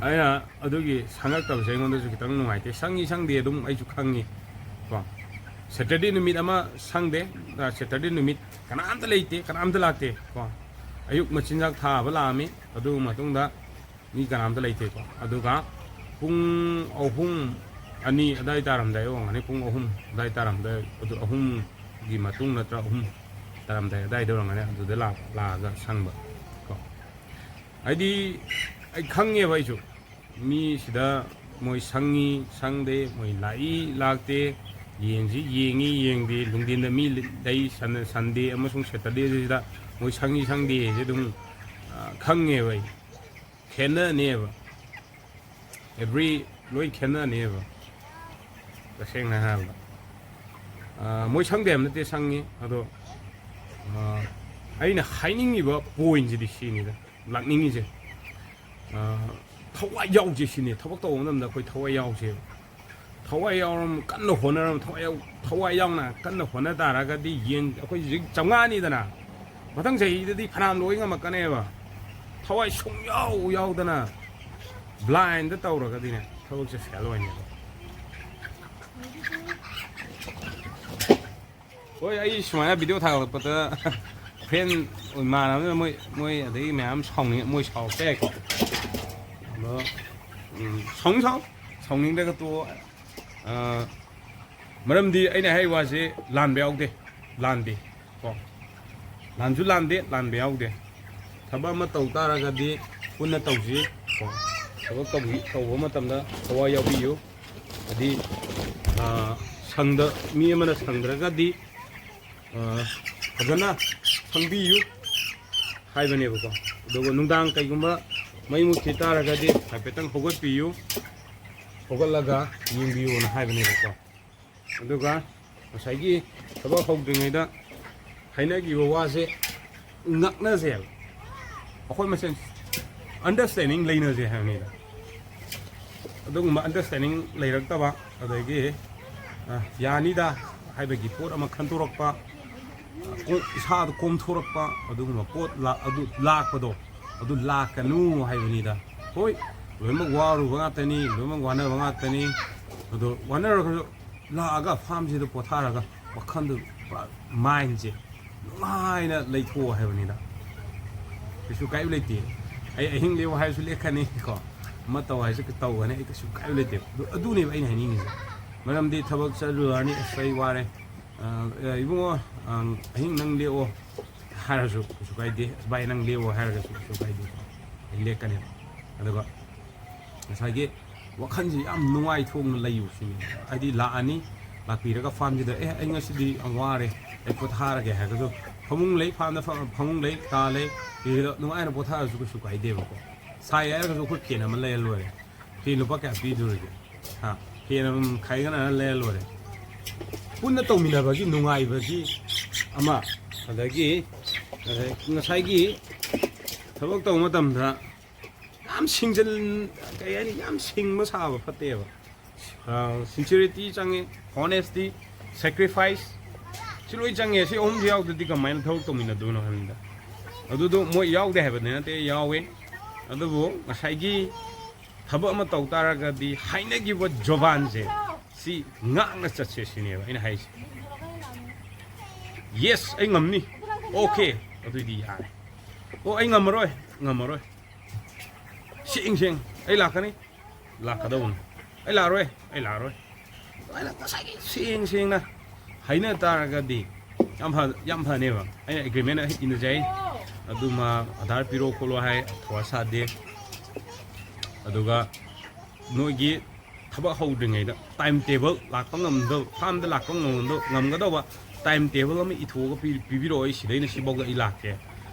ꯑꯩꯅ ꯑꯗꯨꯒꯤ ꯁꯪꯉꯛꯇꯕꯁꯦ ꯑꯩꯉꯣꯟꯗꯁꯨ ꯈꯤꯇꯪ ꯅꯨꯡꯉꯥꯏꯇꯦ꯫ ꯁꯪꯉꯤ ꯁꯪꯗꯦ ꯑꯗꯨꯝ ꯑꯩꯁꯨ ꯈꯪꯉꯤ ꯀꯣ꯫ ꯁꯦꯇꯔꯗꯦ ꯅꯨꯃꯤꯠ ꯑꯃ ꯁꯪꯗꯦ, ꯑ, ꯁꯦꯇꯔꯗꯦ ꯅꯨꯃꯤꯠ ꯀꯅꯥꯝꯇ ꯂꯩꯇꯦ, ꯀꯅꯥꯝꯇ ꯂꯥꯛꯇꯦ ꯀꯣ꯫ ꯑꯌꯨꯛ ꯃꯆꯤꯟꯖꯥꯛ ꯊꯥꯕ ꯂꯥꯛꯑꯝꯃꯤ, ꯑꯗꯨ ꯃꯇꯨꯡꯗ ꯃꯤ ꯀꯅꯥꯝꯇ ꯂꯩꯇꯦꯀꯣ꯫ ꯑꯗꯨꯒ ꯄꯨꯡ ꯑꯍꯨꯝ, ꯑꯅꯤ ꯑꯗꯥꯏ ꯇꯥꯔꯝꯗꯥꯏ ꯑꯣꯏꯔꯝꯒꯅꯤ, ꯄꯨꯡ ꯑꯍꯨꯝ ꯑꯗꯥꯏ ꯇꯥꯔꯝꯗꯥꯏ, ꯑꯗꯨ ꯑꯍꯨꯝꯒꯤ ꯃꯇꯨꯡ ꯅꯠꯇ꯭ꯔ ꯑꯍꯨꯝ ꯇꯥꯔꯝꯗꯥꯏ ꯑꯗꯥꯏꯗ ꯑꯣꯏꯔꯝꯒꯅꯤ, ꯑꯗꯨꯗ ꯂꯥꯛ-, ꯂꯥꯛꯑꯒ ꯁꯪꯕ ꯀꯣ꯫ ꯍꯥꯏꯗꯤ ꯑꯩ ꯈꯪꯉꯦꯕ ꯑꯩꯁꯨ, ꯃꯤ ꯁꯤꯗ ꯃꯣꯏ ꯁꯪꯉꯤ ꯁꯪꯗꯦ, ꯃꯣꯏ ꯂꯥꯛꯏ ꯂꯥꯛꯇꯦ, ꯌꯦꯟꯁꯤ ꯌꯦꯡꯉꯤ ꯌꯦꯡꯗꯦ, ꯅꯨꯡꯊꯤꯟꯗ ꯃꯤ ꯂꯩ, ꯁꯟ-, ꯁꯟꯗꯦ ꯑꯃꯁꯨꯡ ꯁꯦꯇꯔꯗꯦꯁꯤꯗ ꯃꯣꯏ ꯁꯪꯉꯤ ꯁꯪꯗꯦꯁꯦ ꯑꯗꯨꯝ, ꯑ, ꯈꯪꯉꯦꯕ ꯑꯩ꯫ ꯈꯦꯠꯅꯅꯦꯕ꯫ ꯑꯦꯕ꯭ꯔꯤ ꯂꯣꯏ ꯈꯦꯠꯅꯅꯦꯕ, ꯇꯁꯦꯡꯅ ꯍꯥꯏꯔꯕꯗ꯫ ꯑ, ꯃꯣꯏ ꯁꯪꯗꯦ ꯍꯥꯏꯕ ꯅꯠꯇꯦ, ꯁꯪꯉꯤ꯫ ꯑꯗꯣ, ꯑ, ꯑꯩꯅ ꯍꯥꯏꯅꯤꯡꯉꯤꯕ ꯄꯣꯏꯟꯁꯤꯗꯤ ꯁꯤꯅꯤꯗ, ꯂꯥꯛꯅꯤꯡꯉꯤꯁꯦ꯫ ꯑ, ꯊꯋꯥꯏ ꯌꯥꯎꯁꯦ ꯁꯤꯅꯤ꯫ ꯊꯕꯛ ꯇꯧꯕ ꯃꯇꯝꯗ ꯑꯩꯈꯣꯏ ꯊꯋꯥꯏ ꯌꯥꯎꯁꯦꯕ꯫ ꯊꯋꯥꯏ ꯌꯥꯎꯔꯝ-, ꯀꯟꯅ ꯍꯣꯠꯅꯔꯝ-, ꯊꯋꯥꯏ ꯌꯥꯎ-, ꯊꯋꯥꯏ ꯌꯥꯎꯅ ꯀꯟꯅ ꯍꯣꯠꯅ ꯇꯥꯔꯒꯗꯤ ꯌꯦꯟ ꯑꯩꯈꯣꯏ ꯍꯧꯖꯤꯛ ꯆꯥꯝꯃꯉꯥꯅꯤꯗꯅ, ꯃꯊꯪ ꯆꯍꯤꯗꯗꯤ ꯐꯅꯌꯥꯝ ꯂꯣꯏ ꯉꯝꯃꯛꯀꯅꯦꯕ꯫ ꯊꯋꯥꯏ ꯁꯨꯡꯌꯥꯎ ꯌꯥꯎꯗꯅ ꯕ꯭ꯂꯥꯏꯟꯗ ꯇꯧꯔꯒꯗꯤꯅꯦ, ꯊꯕꯛꯁꯦ ꯐꯦꯜ ꯑꯣꯏꯅꯦꯕ꯫ ꯍꯣꯏ, ꯑꯩ ꯁꯨꯃꯥꯏꯅ ꯚꯤꯗꯤꯑꯣ ꯊꯥꯒꯠꯂꯛꯄꯗ ꯐ꯭ꯔꯦꯟ ꯏꯃꯥꯟꯅꯕꯅ ꯃꯣꯏ ꯃꯣꯏ ꯑꯗꯒꯤ ꯃꯌꯥꯝ ꯁꯥꯎꯅꯤꯡ ꯃꯣꯏ ꯁꯥꯎꯔꯛꯄ ꯌꯥꯏꯀꯣ꯫ ꯑꯗꯣ ꯎꯝ, ꯁꯥꯎꯅꯤꯡ ꯁꯥꯎ ꯁꯥꯎꯅꯤꯡꯗ꯭ꯔꯒ ꯇꯣꯛꯑꯣ꯫ ꯑ, ꯃꯔꯝꯗꯤ ꯑꯩꯅ ꯍꯥꯏꯔꯤꯕ ꯋꯥꯁꯦ ꯂꯥꯟꯕ ꯌꯥꯎꯗꯦ꯫ ꯂꯥꯟꯗꯦ ꯀꯣ꯫ ꯂꯥꯟꯁꯨ ꯂꯥꯟꯗꯦ, ꯂꯥꯟꯕ ꯌꯥꯎꯗꯦ꯫ ꯊꯕꯛ ꯑꯃ ꯇꯧ ꯇꯥꯔꯒꯗꯤ ꯄꯨꯟꯅ ꯇꯧꯁꯤ ꯀꯣ꯫ ꯊꯕꯛ ꯇꯧꯕꯤ ꯇꯧꯕ ꯃꯇꯝꯗ ꯊꯋꯥꯏ ꯌꯥꯎꯕꯤꯌꯨ꯫ ꯍꯥꯏꯗꯤ ꯑ, ꯁꯪꯗ ꯃꯤ ꯑꯃꯅ ꯁꯪꯗ꯭ꯔꯒꯗꯤ ꯑ, ꯐꯖꯅ ꯁꯪꯕꯤꯌꯨ ꯍꯥꯏꯕꯅꯦꯕꯀꯣ꯫ ꯑꯗꯨꯒ ꯅꯨꯡꯗꯥꯡ ꯀꯩꯒꯨꯝꯕ ꯃꯩ ꯃꯨꯠꯈꯤ ꯇꯥꯔꯒꯗꯤ ꯍꯥꯏꯐꯦꯠꯇꯪ ꯍꯧꯒꯠꯄꯤꯌꯨ꯫ ꯍꯧꯒꯠꯂꯒ ꯌꯦꯡꯕꯤꯌꯨꯅ ꯍꯥꯏꯕꯅꯦꯕꯀꯣ꯫ ꯑꯗꯨꯒ ꯉꯁꯥꯏꯒꯤ ꯊꯕꯛ ꯍꯧꯗ꯭ꯔꯤꯉꯩꯗ ꯍꯥꯏꯅꯈꯤꯕ ꯋꯥꯁꯦ ꯉꯥꯛꯅꯁꯦꯕ꯫ ꯑꯩꯈꯣꯏ ꯃꯁꯦꯟ ꯑꯟꯗꯔꯁꯇꯦꯟꯗꯤꯡ ꯂꯩꯅꯁꯦ ꯍꯥꯏꯕꯅꯤꯗ꯫ ꯑꯗꯨꯒꯨꯝꯕ ꯑꯟꯗꯔꯁꯇꯦꯟꯗꯤꯡ ꯂꯩꯔꯛꯇꯕ, ꯑꯗꯒꯤ ꯑ, ꯌꯥꯅꯤꯗ ꯍꯥꯏꯕꯒꯤ ꯄꯣꯠ ꯑꯃ ꯈꯟꯗꯣꯔꯛꯄ, ꯀꯣ- ꯏꯁꯥꯗ ꯀꯣꯝꯊꯣꯔꯛꯄ ꯑꯗꯨꯒꯨꯝꯕ ꯄꯣꯠ ꯂꯥ- ꯑꯗꯨ ꯂꯥꯛꯄꯗꯣ, ꯑꯗꯨ ꯂꯥꯛꯀꯅꯨ ꯍꯥꯏꯕꯅꯤꯗ꯫ ꯍꯣꯏ, ꯂꯣꯏꯅꯃꯛ ꯋꯥꯔꯨꯕ ꯉꯥꯛꯇꯅꯤ, ꯂꯣꯏꯅꯃꯛ ꯋꯥꯅꯕ ꯉꯥꯛꯇꯅꯤ꯫ ꯑꯗꯣ ꯋꯥꯅꯔꯒꯁꯨ ꯂꯥꯛꯑꯒ ꯐꯥꯝꯁꯤꯗ ꯄꯣꯊꯥꯔꯒ ꯋꯥꯈꯜꯗꯨ ꯄꯨꯔꯥ ꯃꯥꯏꯟꯁꯦ ꯅꯨꯡꯉꯥꯏꯅ ꯂꯩꯊꯣꯛꯑꯣ ꯍꯥꯏꯕꯅꯤꯗ꯫ ꯀꯩꯁꯨ ꯀꯥꯏꯕ ꯂꯩꯇꯦ꯫ ꯑꯩ ꯑꯍꯤꯡ ꯂꯦꯛꯑꯣ ꯍꯥꯏꯔꯁꯨ ꯂꯦꯛꯀꯅꯤ ꯀꯣ, ꯑꯃ ꯇꯧ ꯍꯥꯏꯁꯨ ꯇꯧꯒꯅꯤ꯫ ꯑꯩ ꯀꯩꯁꯨ ꯀꯥꯏꯕ ꯂꯩꯇꯦ꯫ ꯑꯗꯨ- ꯑꯗꯨꯅꯦꯕ ꯑꯩꯅ ꯍꯥꯏꯅꯤꯡꯉꯤꯁꯦ꯫ ꯃꯔꯝꯗꯤ ꯊꯕꯛ ꯆꯠꯂꯨꯔꯅꯤ, "ꯑꯁ, ꯑꯩ ꯋꯥꯔꯦ, ꯑ, ꯏꯕꯨꯡꯉꯣ, ꯑ, ꯑꯍꯤꯡ ꯅꯪ ꯂꯦꯛꯑꯣ" ꯍꯥꯏꯔꯁꯨ ꯀꯩꯁꯨ ꯀꯥꯏꯗꯦ꯫ "ꯑꯁ, ꯚꯥꯏ, ꯅꯪ ꯂꯦꯛꯑꯣ" ꯍꯥꯏꯔꯒꯁꯨ ꯀꯩꯁꯨ ꯀꯥꯏꯗꯦ꯫ ꯑꯩ ꯂꯦꯛꯀꯅꯦꯕ꯫ ꯑꯗꯨꯒ ꯉꯁꯥꯏꯒꯤ ꯋꯥꯈꯜꯁꯦ ꯌꯥꯝ ꯅꯨꯡꯉꯥꯏꯊꯣꯛꯅ ꯂꯩꯌꯨ ꯁꯤꯅꯤ꯫ ꯍꯥꯏꯗꯤ ꯂꯥꯛꯑꯅꯤ, ꯂꯥꯛꯄꯤꯔꯒ ꯐꯥꯝꯁꯤꯗ, "ꯑꯦ, ꯑꯩ ꯉꯁꯤꯗꯤ ꯌꯥꯝ ꯋꯥꯔꯦ, ꯑꯩ ꯄꯣꯊꯥꯔꯒꯦ" ꯍꯥꯏꯔꯒꯁꯨ, ꯐꯃꯨꯡ ꯂꯩ, ꯐꯥꯝꯗ ꯐ- ꯐꯃꯨꯡ ꯂꯩ, ꯀꯥ ꯂꯩ, ꯁꯤꯗ ꯅꯨꯡꯉꯥꯏꯅ ꯄꯣꯊꯥꯔꯁꯨ ꯀꯩꯁꯨ ꯀꯥꯏꯗꯦꯕꯀꯣ꯫ ꯁꯥꯏ ꯍꯥꯏꯔꯒꯁꯨ ꯑꯩꯈꯣꯏ ꯐꯦꯟ ꯑꯃ ꯂꯩꯔ ꯂꯣꯏꯔꯦ꯫ ꯐꯦꯟ ꯂꯨꯄꯥ ꯀꯌꯥ ꯄꯤꯗꯣꯔꯤꯒꯦ? ꯍꯥ? ꯐꯦꯟ ꯑꯃꯃꯝ ꯈꯥꯏꯒꯠꯅꯔ ꯂꯩꯔ ꯂꯣꯏꯔꯦ꯫ ꯄꯨꯟꯅ ꯇꯧꯃꯤꯟꯅꯕꯒꯤ ꯅꯨꯡꯉꯥꯏꯕꯒꯤ ꯑꯃ, ꯑꯗꯒꯤ, ꯑꯗꯩ ꯉꯁꯥꯏꯒꯤ ꯊꯕꯛ ꯇꯧꯕ ꯃꯇꯝꯗ ꯌꯥꯝ ꯁꯤꯡꯖꯤꯟ- ꯀꯩ ꯍꯥꯏꯅꯤ, ꯌꯥꯝ ꯁꯤꯡꯕ ꯁꯥꯕ ꯐꯠꯇꯦꯕ꯫ ꯁꯤꯟꯁꯤꯔꯤꯇꯤ ꯆꯪꯉꯦ, ꯍꯣꯅꯦꯁꯇꯤ, ꯁꯦꯀ꯭ꯔꯤꯐꯥꯏꯁ, ꯁꯤ ꯂꯣꯏ ꯆꯪꯉꯦ꯫ ꯁꯤ ꯑꯍꯨꯝꯁꯤ ꯌꯥꯎꯗ꯭ꯔꯗꯤ ꯀꯃꯥꯏꯅ ꯊꯕꯛ ꯇꯧꯃꯤꯟꯅꯗꯣꯏꯅꯣ ꯍꯥꯏꯕꯅꯤꯗ꯫ ꯑꯗꯨꯗꯣ ꯃꯣꯏ ꯌꯥꯎꯗꯦ ꯍꯥꯏꯕꯗꯤ ꯅꯠꯇꯦ, ꯌꯥꯎꯋꯦ꯫ ꯑꯗꯨꯕꯨ ꯉꯁꯥꯏꯒꯤ ꯊꯕꯛ ꯑꯃ ꯇꯧ ꯇꯥꯔꯒꯗꯤ ꯍꯥꯏꯅꯈꯤꯕ ꯖꯣꯕꯥꯟꯁꯦ ꯁꯤ ꯉꯥꯛꯅ ꯆꯠꯁꯦ ꯁꯤꯅꯦꯕ ꯑꯩꯅ ꯍꯥꯏꯁꯦ꯫ "ꯌꯦꯁ, ꯑꯩ ꯉꯝꯅꯤ, ꯑꯣꯀꯦ, ꯑꯗꯨꯏꯗꯤ ꯌꯥꯔꯦ꯫ ꯑꯣ, ꯑꯩ ꯉꯝꯃꯔꯣꯏ, ꯉꯝꯃꯔꯣꯏ꯫ ꯁꯦꯡ ꯁꯦꯡ ꯑꯩ ꯂꯥꯛꯀꯅꯤ, ꯂꯥꯛꯀꯗꯧꯕꯅꯤ꯫ ꯑꯩ ꯂꯥꯛꯑꯔꯣꯏ, ꯑꯩ ꯂꯥꯛꯑꯔꯣꯏ꯫ ꯑꯗꯨꯃꯥꯏꯅ ꯉꯁꯥꯏꯒꯤ ꯁꯦꯡ ꯁꯦꯡꯅ ꯍꯥꯏꯅ ꯇꯥꯔꯒꯗꯤ ꯌꯥꯝ ꯐ-, ꯌꯥꯝ ꯐꯅꯦꯕ꯫ ꯑꯩꯅ ꯑꯦꯒ꯭ꯔꯤꯃꯦꯟ ꯏꯅꯖꯩ, ꯑꯗꯨꯃ ꯑꯙꯥꯔ ꯄꯤꯔꯣ ꯈꯣꯠꯂꯣ ꯍꯥꯏ, ꯊꯧꯋꯥ ꯁꯥꯗꯦ꯫ ꯑꯗꯨꯒ ꯅꯣꯏꯒꯤ ꯊꯕꯛ ꯍꯧꯗ꯭ꯔꯤꯉꯩꯗ ꯇꯥꯏꯝ ꯇꯦꯕꯜ, ꯂꯥꯛꯄ ꯉꯝꯗꯕ, ꯐꯥꯔꯝꯗ ꯂꯥꯛꯄ ꯉꯝꯗꯕ, ꯉꯝꯒꯗꯧꯕ ꯇꯥꯏꯝ ꯇꯦꯕꯜ ꯑꯃ ꯏꯊꯣꯛꯑꯒ ꯄꯤ-, ꯄꯤꯕꯤꯔꯛꯑꯣ, ꯑꯩ ꯁꯤꯗꯩꯅ ꯁꯤꯐꯥꯎꯗ ꯑꯩ ꯂꯥꯛꯀꯦ,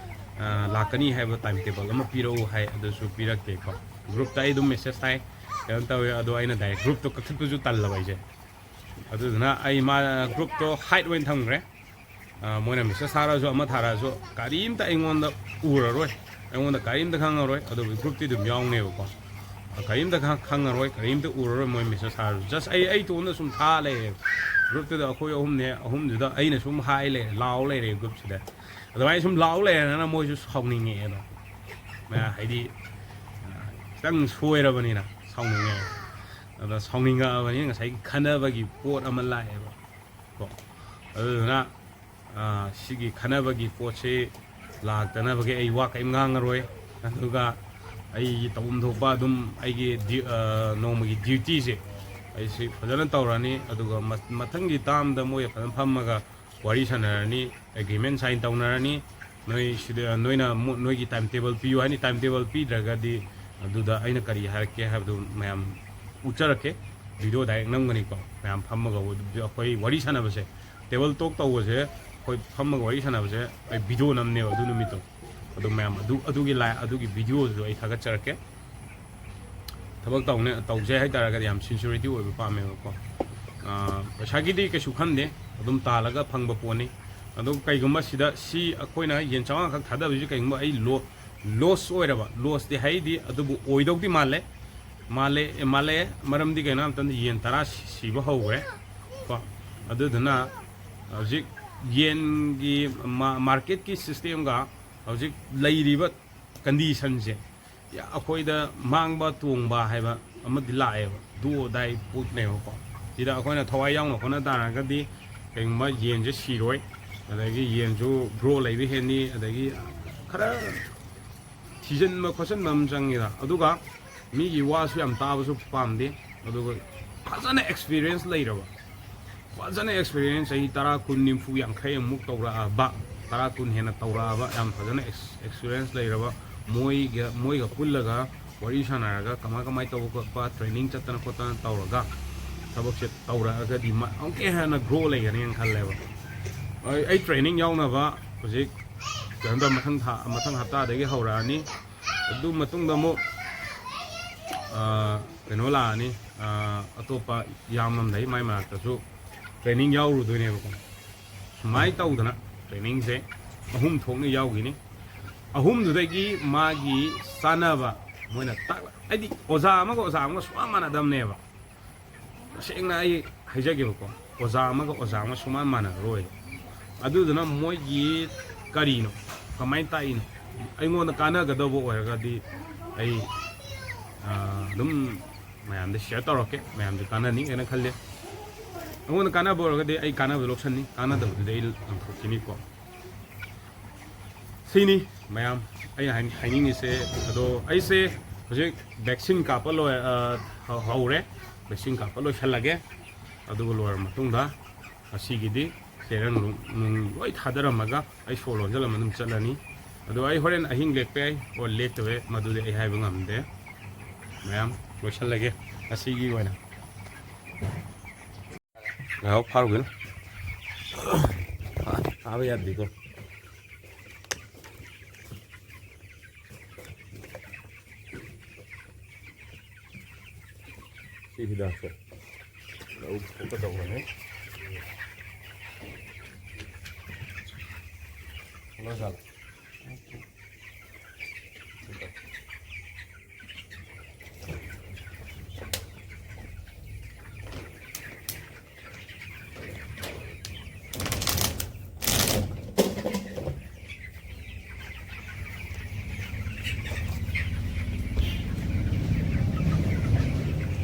ꯑ, ꯂꯥꯛꯀꯅꯤ ꯍꯥꯏꯕ ꯇꯥꯏꯝ ꯇꯦꯕꯜ ꯑꯃ ꯄꯤꯔꯛꯎ ꯍꯥꯏ, ꯑꯗꯨꯁꯨ ꯄꯤꯔꯛꯇꯦꯀꯣ꯫ ꯒ꯭ꯔꯨꯞꯇ ꯑꯩ ꯑꯗꯨꯝ ꯃꯦꯁꯦꯖ ꯊꯥꯏ, ꯀꯩꯅꯣ ꯇꯧꯋꯦ, ꯑꯗꯣ ꯑꯩꯅ ꯗꯥꯏꯔꯦꯛ ꯒ꯭ꯔꯨꯞꯇꯣ ꯀꯛꯊꯠꯄꯁꯨ ꯇꯜꯂꯕ ꯑꯩꯁꯦ꯫ ꯑꯗꯨꯗꯨꯅ ꯑꯩ ꯃꯥ ꯒ꯭ꯔꯨꯞꯇꯣ ꯍꯥꯏꯠ ꯑꯣꯏꯅ ꯊꯝꯈ꯭ꯔꯦ꯫ ꯑ, ꯃꯣꯏꯅ ꯃꯦꯁꯦꯖ ꯊꯥꯔꯛꯑꯁꯨ ꯑꯃ ꯊꯥꯔꯛꯑꯁꯨ ꯀꯔꯤꯝꯇ ꯑꯩꯉꯣꯟꯗ ꯎꯔꯔꯣꯏ, ꯑꯩꯉꯣꯟꯗ ꯀꯔꯤꯝꯇ ꯈꯪꯉꯔꯣꯏ꯫ ꯑꯗꯨꯕꯨ ꯒ꯭ꯔꯨꯞꯇꯤ ꯑꯗꯨꯝ ꯌꯥꯎꯅꯦꯕꯀꯣ꯫ ꯀꯔꯤꯝꯇ ꯈꯪ-, ꯈꯪꯉꯔꯣꯏ, ꯀꯔꯤꯝꯇ ꯎꯔꯔꯣꯏ ꯃꯣꯏ ꯃꯦꯁꯦꯖ ꯊꯥꯔꯁꯨ꯫ ꯖꯁ ꯑꯩ, ꯑꯩ ꯏꯇꯣꯝꯗ ꯁꯨꯝ ꯊꯥ ꯂꯩꯔꯦ ꯒ꯭ꯔꯨꯞꯇꯨꯗ꯫ ꯑꯩꯈꯣꯏ ꯑꯍꯨꯝꯅꯦ, ꯑꯍꯨꯝꯗꯨꯗ ꯑꯩꯅ ꯁꯨꯝ ꯍꯥꯏ ꯂꯩꯔꯦ, ꯂꯥꯎ ꯂꯩꯔꯦ ꯒ꯭ꯔꯨꯞꯁꯤꯗ꯫ ꯑꯗꯨꯃꯥꯏꯅ ꯁꯨꯝ ꯂꯥꯎ ꯂꯩꯔꯦꯅ ꯃꯣꯏꯁꯨ ꯁꯥꯎꯅꯤꯡꯉꯛꯑꯦ ꯑꯗꯣ꯫ ꯃꯌꯥꯝ ꯍꯥꯏꯗꯤ, ꯑ, ꯈꯤꯇꯪ ꯁꯣꯏꯔꯕꯅꯤꯅ ꯁꯥꯎꯅꯤꯡꯉꯦ꯫ ꯑꯗ ꯁꯥꯎꯅꯤꯡꯉꯛꯑꯕꯅꯤꯅ ꯉꯁꯥꯏꯒꯤ ꯈꯟꯅꯕꯒꯤ ꯄꯣꯠ ꯑꯃ ꯂꯥꯛꯑꯦꯕ ꯀꯣ꯫ ꯑꯗꯨꯗꯨꯅ, ꯑ, ꯁꯤꯒꯤ ꯈꯟꯅꯕꯒꯤ ꯄꯣꯠꯁꯤ ꯂꯥꯛꯇꯅꯕꯒꯤ ꯑꯩ ꯋꯥ ꯀꯔꯤꯝ ꯉꯥꯡꯉꯔꯣꯏ꯫ ꯑꯗꯨꯒ ꯑꯩꯒꯤ ꯇꯧꯐꯝ ꯊꯣꯛꯄ ꯑꯗꯨꯝ ꯑꯩꯒꯤ ꯗ꯭ꯌꯨ-, ꯑ, ꯅꯣꯡꯃꯒꯤ ꯗ꯭ꯌꯨꯇꯤꯁꯦ ꯑꯩꯁꯤ ꯐꯖꯅ ꯇꯧꯔꯅꯤ꯫ ꯑꯗꯨꯒ ꯃ-, ꯃꯊꯪꯒꯤ ꯇꯥꯝꯗ ꯃꯣꯏꯒ ꯐꯖꯅ ꯐꯝꯃꯒ ꯋꯥꯔꯤ ꯁꯥꯟꯅꯔꯅꯤ, ꯑꯦꯒ꯭ꯔꯤꯃꯦꯟ ꯁꯥꯏꯟ ꯇꯧꯅꯔꯅꯤ꯫ ꯅꯣꯏ ꯁꯤꯗ, ꯅꯣꯏꯅ ꯃꯨ-, ꯅꯣꯏꯒꯤ ꯇꯥꯏꯝ ꯇꯦꯕꯜ ꯄꯤꯌꯨ ꯍꯥꯏꯅꯤ꯫ ꯇꯥꯏꯝ ꯇꯦꯕꯜ ꯄꯤꯗ꯭ꯔꯒꯗꯤ ꯑꯗꯨꯗ ꯑꯩꯅ ꯀꯔꯤ ꯍꯥꯏꯔꯛꯀꯦ ꯍꯥꯏꯕꯗꯨ ꯃꯌꯥꯝ ꯎꯠꯆꯔꯛꯀꯦ꯫ Video direct ꯅꯝꯒꯅꯤꯀꯣ꯫ ꯃꯌꯥꯝ ꯐꯝꯃꯒ ꯑꯩꯈꯣꯏ ꯋꯥꯔꯤ ꯁꯥꯟꯅꯕꯁꯦ, ꯇꯦꯕꯜ ꯇꯣꯛ ꯇꯧꯕꯁꯦ, ꯑꯩꯈꯣꯏ ꯐꯝꯃꯒ ꯋꯥꯔꯤ ꯁꯥꯟꯅꯕꯁꯦ ꯑꯩ ꯚꯤꯗꯤꯑꯣ ꯅꯝꯅꯦꯕ ꯑꯗꯨ ꯅꯨꯃꯤꯠꯇꯣ꯫ ꯑꯗꯨ ꯃꯌꯥꯝ ꯑꯗꯨ, ꯑꯗꯨꯒꯤ ꯂꯥꯏ-, ꯑꯗꯨꯒꯤ ꯚꯤꯗꯤꯑꯣꯗꯨꯁꯨ ꯑꯩ ꯊꯥꯒꯠꯆꯔꯛꯀꯦ꯫ ꯊꯕꯛ ꯇꯧꯅꯦ, ꯇꯧꯖꯩ ꯍꯥꯏꯇꯥꯔꯒꯗꯤ ꯌꯥꯝ ꯁꯤꯟꯁꯤꯌꯔꯤꯇꯤ ꯑꯣꯏꯕ ꯄꯥꯝꯃꯦꯕꯀꯣ꯫ ꯑꯥ, ꯄꯩꯁꯥꯒꯤꯗꯤ ꯀꯩꯁꯨ ꯈꯟꯗꯦ, ꯑꯗꯨꯝ ꯇꯥꯜꯂꯒ ꯐꯪꯕ ꯄꯣꯠꯅꯤ꯫ ꯑꯗꯨ ꯀꯩꯒꯨꯝꯕ ꯁꯤꯗ ꯁꯤ ꯑꯩꯈꯣꯏꯅ ꯌꯦꯟ ꯆꯥꯝꯃꯉꯥ ꯈꯛ ꯊꯥꯗꯕꯁꯤ ꯀꯩꯒꯨꯝꯕ ꯑꯩ ꯂꯣ-, ꯂꯣꯁ ꯑꯣꯏꯔꯕ, ꯂꯣꯁꯇꯤ ꯍꯥꯏꯗꯤ ꯑꯗꯨꯕꯨ ꯑꯣꯏꯗꯧꯗꯤ ꯃꯥꯜꯂꯦ, ꯃꯥꯜꯂꯦ, ꯑꯦ, ꯃꯥꯜꯂꯦ꯫ ꯃꯔꯝꯗꯤ ꯀꯩꯅꯣ ꯍꯥꯏꯕ ꯃꯇꯝꯗ ꯌꯦꯟ ꯇꯔꯥ ꯁꯤ-, ꯁꯤꯕ ꯍꯧꯈ꯭ꯔꯦ ꯀꯣ꯫ ꯑꯗꯨꯗꯨꯅ ꯍꯧꯖꯤꯛ ꯌꯦꯟꯒꯤ ꯃꯥ-, ꯃꯥꯔꯀꯦꯠꯀꯤ ꯁꯤꯁꯇꯦꯝꯒ ꯍꯧꯖꯤꯛ ꯂꯩꯔꯤꯕ ꯀꯟꯗꯤꯁꯟꯁꯦ ꯑꯩꯈꯣꯏꯗ ꯃꯥꯡꯕ ꯇꯣꯡꯕ ꯍꯥꯏꯕ ꯑꯃꯗꯤ ꯂꯥꯛꯑꯦꯕ꯫ Do or die ꯄꯣꯠꯅꯦꯕꯀꯣ꯫ ꯁꯤꯗ ꯑꯩꯈꯣꯏꯅ ꯊꯋꯥꯏ ꯌꯥꯎꯅ ꯍꯣꯠꯅ ꯇꯥꯔꯒꯗꯤ ꯀꯩꯒꯨꯝꯕ ꯌꯦꯟꯁꯦ ꯁꯤꯔꯣꯏ꯫ ꯑꯗꯒꯤ ꯌꯦꯟꯁꯨ ꯒ꯭ꯔꯣ ꯂꯩꯕ ꯍꯦꯟꯅꯤ, ꯑꯗꯒꯤ ꯈꯔ ꯊꯤꯖꯤꯟꯕ ꯈꯣꯠꯆꯤꯟꯕ ꯑꯃ ꯆꯪꯉꯤꯗ꯫ ꯑꯗꯨꯒ ꯃꯤꯒꯤ ꯋꯥꯁꯨ ꯌꯥꯝ ꯇꯥꯕꯁꯨ ꯄꯥꯝꯗꯦ꯫ ꯑꯗꯨꯒ ꯐꯖꯅ ꯑꯦꯛꯁꯄꯤꯔꯤꯌꯦꯟꯁ ꯂꯩꯔꯕ, ꯐꯖꯅ ꯑꯦꯛꯁꯄꯤꯔꯤꯌꯦꯟꯁ ꯆꯍꯤ ꯇꯔꯥ, ꯀꯨꯟ, ꯅꯤꯐꯨ, ꯌꯥꯡꯈꯩ ꯑꯃꯨꯛ ꯇꯧꯔꯛꯑꯕ, ꯇꯔꯥ, ꯀꯨꯟ ꯍꯦꯟꯅ ꯇꯧꯔꯛꯑꯕ, ꯌꯥꯝ ꯐꯖꯅ ꯑꯦꯛꯁꯄꯤꯔꯤꯌꯦꯟꯁ ꯂꯩꯔꯕ ꯃꯣꯏꯒ, ꯃꯣꯏꯒ ꯄꯨꯜꯂꯒ ꯋꯥꯔꯤ ꯁꯥꯟꯅꯔꯒ ꯀꯃꯥꯏ ꯀꯃꯥꯏ ꯇꯧꯕ ꯈꯣꯠꯄ, ꯇ꯭ꯔꯦꯅꯤꯡ ꯆꯠꯇꯅ ꯈꯣꯠꯇꯅ ꯇꯧꯔꯒ ꯊꯕꯛꯁꯦ ꯇꯧꯔꯛꯑꯒꯗꯤ ꯃ-, ꯑꯃꯨꯛꯀ ꯍꯦꯟꯅ ꯒ꯭ꯔꯣ ꯂꯩꯒꯅꯦꯅ ꯈꯜꯂꯦꯕ꯫ ꯑꯩ, ꯑꯩ ꯇ꯭ꯔꯦꯅꯤꯡ ꯌꯥꯎꯅꯕ ꯍꯧꯖꯤꯛ ꯀꯩꯅꯣ ꯇꯧ-, ꯃꯊꯪ ꯊꯥ, ꯃꯊꯪ ꯍꯞꯇꯥꯗꯒꯤ ꯍꯧꯔꯛꯑꯅꯤ꯫ ꯑꯗꯨ ꯃꯇꯨꯡꯗ ꯑꯃꯨꯛ, ꯑ, ꯀꯩꯅꯣ ꯂꯥꯛꯑꯅꯤ, ꯑ, ꯑꯇꯣꯞꯄ ꯏꯌꯥꯝꯕ ꯑꯃ ꯂꯩ, ꯃꯥꯏ ꯃꯅꯥꯛꯇꯁꯨ ꯇ꯭ꯔꯦꯅꯤꯡ ꯌꯥꯎꯔꯨꯗꯣꯏꯅꯦꯕꯀꯣ꯫ ꯁꯨꯃꯥꯏꯅ ꯇꯧꯗꯅ ꯇ꯭ꯔꯦꯅꯤꯡꯁꯦ ꯑꯍꯨꯝ ꯊꯣꯛꯅ ꯌꯥꯎꯈꯤꯅꯤ꯫ ꯑꯍꯨꯝꯗꯨꯗꯒꯤ ꯃꯥꯒꯤ ꯆꯥꯅꯕ ꯃꯣꯏꯅ ꯇꯥꯛꯂ-, ꯍꯥꯏꯗꯤ ꯑꯣꯖꯥ ꯑꯃꯒ ꯑꯣꯖꯥ ꯑꯃꯒ ꯁꯨꯡꯃꯥꯟ ꯃꯥꯟꯅꯗꯕꯅꯦꯕ꯫ ꯇꯁꯦꯡꯅ ꯑꯩ ꯍꯥꯏꯖꯒꯦꯕꯀꯣ, ꯑꯣꯖꯥ ꯑꯃꯒ ꯑꯣꯖꯥ ꯑꯃꯒ ꯁꯨꯡꯃꯥꯟ ꯃꯥꯟꯅꯔꯣꯏ꯫ ꯑꯗꯨꯗꯨꯅ ꯃꯣꯏꯒꯤ ꯀꯔꯤꯅꯣ, ꯀꯃꯥꯏꯅ ꯇꯥꯛꯏꯅꯣ, ꯑꯩꯉꯣꯟꯗ ꯀꯥꯟꯅꯒꯗꯧꯕ ꯑꯣꯏꯔꯒꯗꯤ ꯑꯩ, ꯑ, ꯑꯗꯨꯝ ꯃꯌꯥꯝꯗ ꯁꯤꯌꯔ ꯇꯧꯔꯛꯀꯦ, ꯃꯌꯥꯝꯁꯨ ꯀꯥꯟꯅꯅꯤ ꯍꯥꯏꯅ ꯈꯜꯂꯦ꯫ ꯑꯩꯉꯣꯟꯗ ꯀꯥꯟꯅꯕ ꯑꯣꯏꯔꯒꯗꯤ ꯑꯩ ꯀꯥꯟꯅꯕ ꯂꯧꯁꯟꯅꯤ, ꯀꯥꯟꯅꯗꯕꯗꯨꯗꯤ ꯑꯩ ꯂꯪꯊꯣꯛꯈꯤꯅꯤꯀꯣ꯫ ꯁꯤꯅꯤ ꯃꯌꯥꯝ ꯑꯩꯅ ꯍꯥꯏ-, ꯍꯥꯏꯅꯤꯡꯉꯤꯁꯦ꯫ ꯑꯗꯣ ꯑꯩꯁꯦ ꯍꯧꯖꯤꯛ ꯚꯦꯛꯁꯤꯟ ꯀꯥꯞꯄ ꯂꯣꯏ-, ꯑ, ꯍꯧ-, ꯍꯧꯔꯦ꯫ ꯚꯦꯛꯁꯤꯟ ꯀꯥꯞꯄ ꯂꯣꯏꯁꯜꯂꯒꯦ꯫ ꯑꯗꯨꯒ ꯂꯣꯏꯔ ꯃꯇꯨꯡꯗ ꯉꯁꯤꯒꯤꯗꯤ ꯆꯦꯔꯪ ꯅꯨꯡ, ꯅꯨꯡ ꯂꯣꯏ ꯊꯥꯗꯔꯝꯃꯒ ꯑꯩ ꯁꯣ ꯂꯣꯟꯖꯜꯂꯝꯃ ꯑꯗꯨꯝ ꯆꯠꯂꯅꯤ꯫ ꯑꯗꯣ ꯑꯩ ꯍꯣꯔꯦꯟ ꯑꯍꯤꯡ ꯂꯦꯛꯄ ꯌꯥꯏ ꯑꯣꯔ ꯂꯦꯛꯇꯕ ꯌꯥꯏ, ꯃꯗꯨꯗꯤ ꯑꯩ ꯍꯥꯏꯕ ꯉꯝꯗꯦ꯫ ꯃꯌꯥꯝ ꯂꯣꯏꯁꯜꯂꯒꯦ ꯉꯁꯤꯒꯤ ꯑꯣꯏꯅ꯫ ꯉꯥꯏꯍꯥꯛ ꯐꯥꯔꯨꯒꯦꯅ꯫ ꯐꯥ-, ꯐꯥꯕ ꯌꯥꯗ꯭ꯔꯤꯀꯣ꯫ ꯁꯤ ꯍꯤꯗꯥꯛꯁꯦ ꯂꯧ ꯊꯣꯛꯀꯗꯧꯕꯅꯦ꯫ ꯍꯜꯂꯣ, ꯁꯥꯔ꯫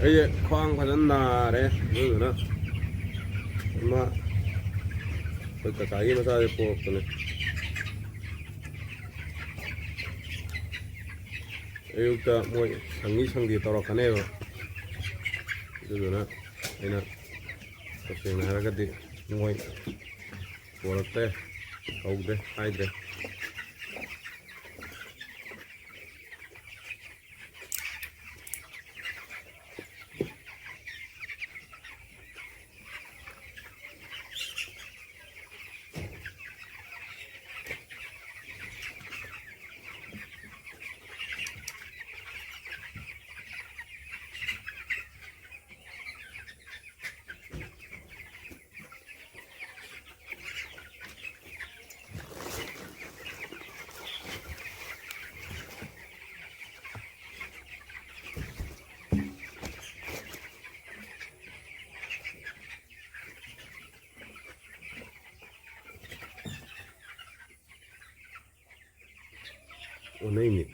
ꯑꯩꯁꯦ ꯈ꯭ꯋꯥꯡ ꯐꯖꯅ ꯅꯥꯔꯦ, ꯑꯗꯨꯗꯨꯅ ꯑꯃ ꯑꯩꯈꯣꯏ ꯀꯀꯥꯒꯤ ꯃꯆꯥꯁꯦ ꯄꯣꯔꯛꯄꯅꯦ꯫ ꯑꯌꯨꯛꯇ ꯃꯣꯏ ꯁꯪꯉꯤ ꯁꯪꯗꯦ ꯇꯧꯔꯛꯀꯅꯦꯕ꯫ ꯑꯗꯨꯗꯨꯅ ꯑꯩꯅ ꯇꯁꯦꯡꯅ ꯍꯥꯏꯔꯒꯗꯤ ꯃꯣꯏ ꯄꯣꯔꯛꯇ꯭ꯔꯦ, ꯀꯧꯗ꯭ꯔꯦ, ꯍꯥꯏꯗ꯭ꯔꯦ꯫ ꯑꯣꯟꯅꯩꯅꯦ꯫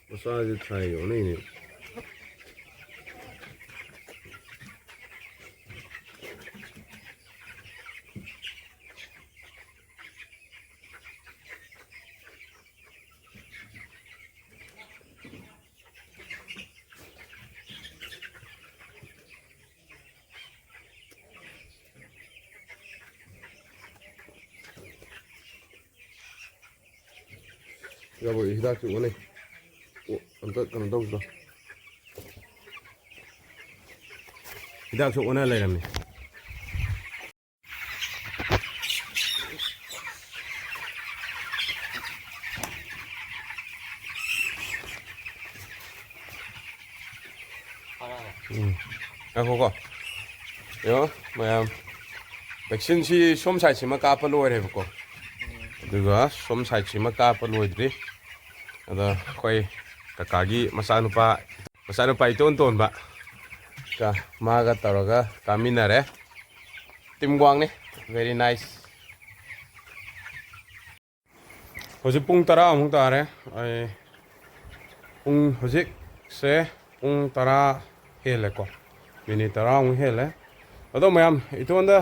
ꯃꯆꯥꯁꯦ ꯊꯥꯏ ꯑꯣꯟꯅꯩꯅꯦ꯫ ꯌꯥꯕꯣꯏ, ꯍꯤꯗꯥꯛꯁꯨ ꯑꯣꯟꯅꯩ꯫ ꯑꯣ, ꯑꯝꯇ ꯀꯩꯅꯣ ꯇꯧꯁꯤꯔꯣ? ꯍꯤꯗꯥꯛꯁꯨ ꯑꯣꯟꯅ ꯂꯩꯔꯝꯃꯤ꯫ ꯎꯝ꯫ ꯉꯥꯏꯈꯣꯀꯣ꯫ ꯌꯦꯡꯉꯣ ꯃꯌꯥꯝ, vaccine ꯁꯤ ꯁꯣꯝ side ꯁꯤꯃ ꯀꯥꯞꯄ ꯂꯣꯏꯔꯦꯕꯀꯣ꯫ ꯑꯗꯨꯒ ꯁꯣꯝ side ꯁꯤꯃ ꯀꯥꯞꯄ ꯂꯣꯏꯗ꯭ꯔꯤ꯫ ꯑꯗ ꯑꯩꯈꯣꯏ ꯀꯀꯥꯒꯤ ꯃꯆꯥꯅꯨꯄꯥ, ꯃꯆꯥꯅꯨꯄꯥ ꯏꯇꯣꯟ ꯇꯣꯟꯕ ꯀ-, ꯃꯥꯒ ꯇꯧꯔꯒ ꯀꯥꯃꯤꯟꯅꯔꯦ꯫ ꯇꯤꯝ ꯒ꯭ꯋꯥꯡꯅꯤ꯫ Very nice꯫ ꯍꯧꯖꯤꯛ ꯄꯨꯡ ꯇꯔꯥꯃꯨꯛ ꯇꯥꯔꯦ꯫ ꯑꯩ ꯄꯨꯡ ꯍꯧꯖꯤꯛꯁꯦ ꯄꯨꯡ ꯇꯔꯥ ꯍꯦꯜꯂꯦꯀꯣ, ꯃꯤꯅꯤꯠ ꯇꯔꯥꯃꯨꯛ ꯍꯦꯜꯂꯦ꯫ ꯑꯗꯣ ꯃꯌꯥꯝ, ꯏꯇꯣꯟꯗ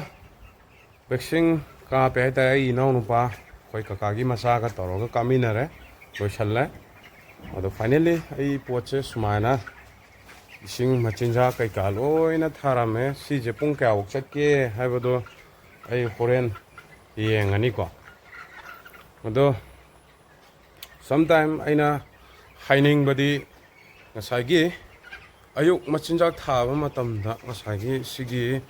ꯚꯦꯛꯁꯤꯟ ꯀꯥꯞꯄꯦ ꯍꯥꯏꯇꯥꯔꯦ꯫ ꯑꯩ ꯏꯅꯥꯎꯅꯨꯄꯥ, ꯑꯩꯈꯣꯏ ꯀꯀꯥꯒꯤ ꯃꯆꯥꯒ ꯇꯧꯔꯒ ꯀꯥꯞꯃꯤꯟꯅꯔꯦ, ꯂꯣꯏꯁꯜꯂꯦ꯫ ꯑꯗꯣ finally ꯑꯩ ꯄꯣꯠꯁꯦ ꯁꯨꯃꯥꯏꯅ ꯏꯁꯤꯡ, ꯃꯆꯤꯟꯖꯥꯛ ꯀꯩꯀꯥ ꯂꯣꯏꯅ ꯊꯥꯔꯝꯃꯦ꯫ ꯁꯤꯁꯦ ꯄꯨꯡ ꯀꯌꯥꯐꯧ ꯆꯠꯀꯦ ꯍꯥꯏꯕꯗꯣ ꯑꯩ ꯍꯣꯔꯦꯟ ꯌꯦꯡꯉꯅꯤꯀꯣ꯫ ꯑꯗꯣ sometime ꯑꯩꯅ ꯍꯥꯏꯅꯤꯡꯕꯗꯤ, ꯉꯁꯥꯏꯒꯤ ꯑꯌꯨꯛ ꯃꯆꯤꯟꯖꯥꯛ ꯊꯥꯕ ꯃꯇꯝꯗ ꯉꯁꯥꯏꯒꯤ ꯁꯤꯒꯤ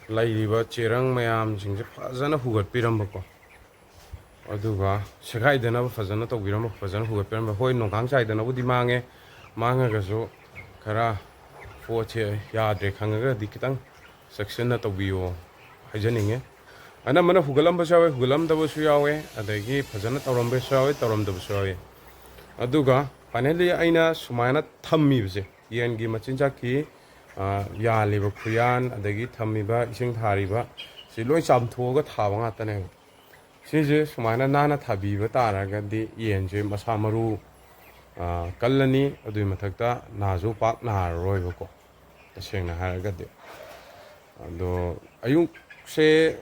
ꯂꯩꯔꯤꯕ ꯆꯦꯔꯪ ꯃꯌꯥꯝꯁꯤꯡꯁꯦ ꯐꯖꯅ ꯍꯨꯒꯠꯄꯤꯔꯝꯕꯀꯣ, ꯑꯗꯨꯒ ꯁꯦꯒꯥꯏꯗꯅꯕ ꯐꯖꯅ ꯇꯧꯕꯤꯔꯝꯕ, ꯐꯖꯅ ꯍꯨꯒꯠꯄꯤꯔꯝꯕ꯫ ꯍꯣꯏ, ꯅꯣꯡꯈꯥꯡ ꯆꯥꯏꯗꯅꯕꯨꯗꯤ ꯃꯥꯡꯉꯦ, ꯃꯥꯡꯉꯒꯁꯨ ꯈꯔ ꯄꯣꯠꯁꯦ ꯌꯥꯗ꯭ꯔꯦ ꯈꯪꯉꯒꯗꯤ ꯈꯤꯇꯪ ꯆꯦꯛꯁꯤꯟꯅ ꯇꯧꯕꯤꯌꯣ ꯍꯥꯏꯖꯅꯤꯡꯉꯦ꯫ ꯑꯅꯝꯕꯅ ꯍꯨꯒꯠꯂꯝꯕꯁꯨ ꯌꯥꯎꯋꯦ, ꯍꯨꯒꯠꯂꯝꯗꯕꯁꯨ ꯌꯥꯎꯋꯦ, ꯑꯗꯒꯤ ꯐꯖꯅ ꯇꯧꯔꯝꯕꯁꯨ ꯌꯥꯎꯋꯦ, ꯇꯧꯔꯝꯗꯕꯁꯨ ꯌꯥꯎꯋꯦ꯫ ꯑꯗꯨꯒ finally ꯑꯩꯅ ꯁꯨꯃꯥꯏꯅ ꯊꯝꯃꯤꯕꯁꯦ, ꯌꯦꯟꯒꯤ ꯃꯆꯤꯟꯖꯥꯛꯀꯤ, ꯑ, ꯌꯥꯜꯂꯤꯕ ꯈꯨꯌꯥꯟ, ꯑꯗꯒꯤ ꯊꯝꯃꯤꯕ ꯏꯁꯤꯡ ꯊꯥꯔꯤꯕ, ꯁꯤ ꯂꯣꯏ ꯆꯥꯝꯊꯣꯛꯑꯒ ꯊꯥꯕ ꯉꯥꯛꯇꯅꯦꯕ꯫ ꯁꯤꯁꯦ ꯁꯨꯃꯥꯏꯅ ꯅꯥꯟꯅ ꯊꯥꯕꯤꯕ ꯇꯥꯔꯒꯗꯤ ꯌꯦꯟꯁꯦ ꯃꯁꯥ ꯃꯔꯨ, ꯑ, ꯀꯜꯂꯅꯤ, ꯑꯗꯨꯒꯤ ꯃꯊꯛꯇ ꯅꯥꯁꯨ ꯄꯥꯛ ꯅꯥꯔꯔꯣꯏꯕꯀꯣ, ꯇꯁꯦꯡꯅ ꯍꯥꯏꯔꯒꯗꯤ꯫ ꯑꯗꯣ ꯑꯌꯨꯛꯁꯦ,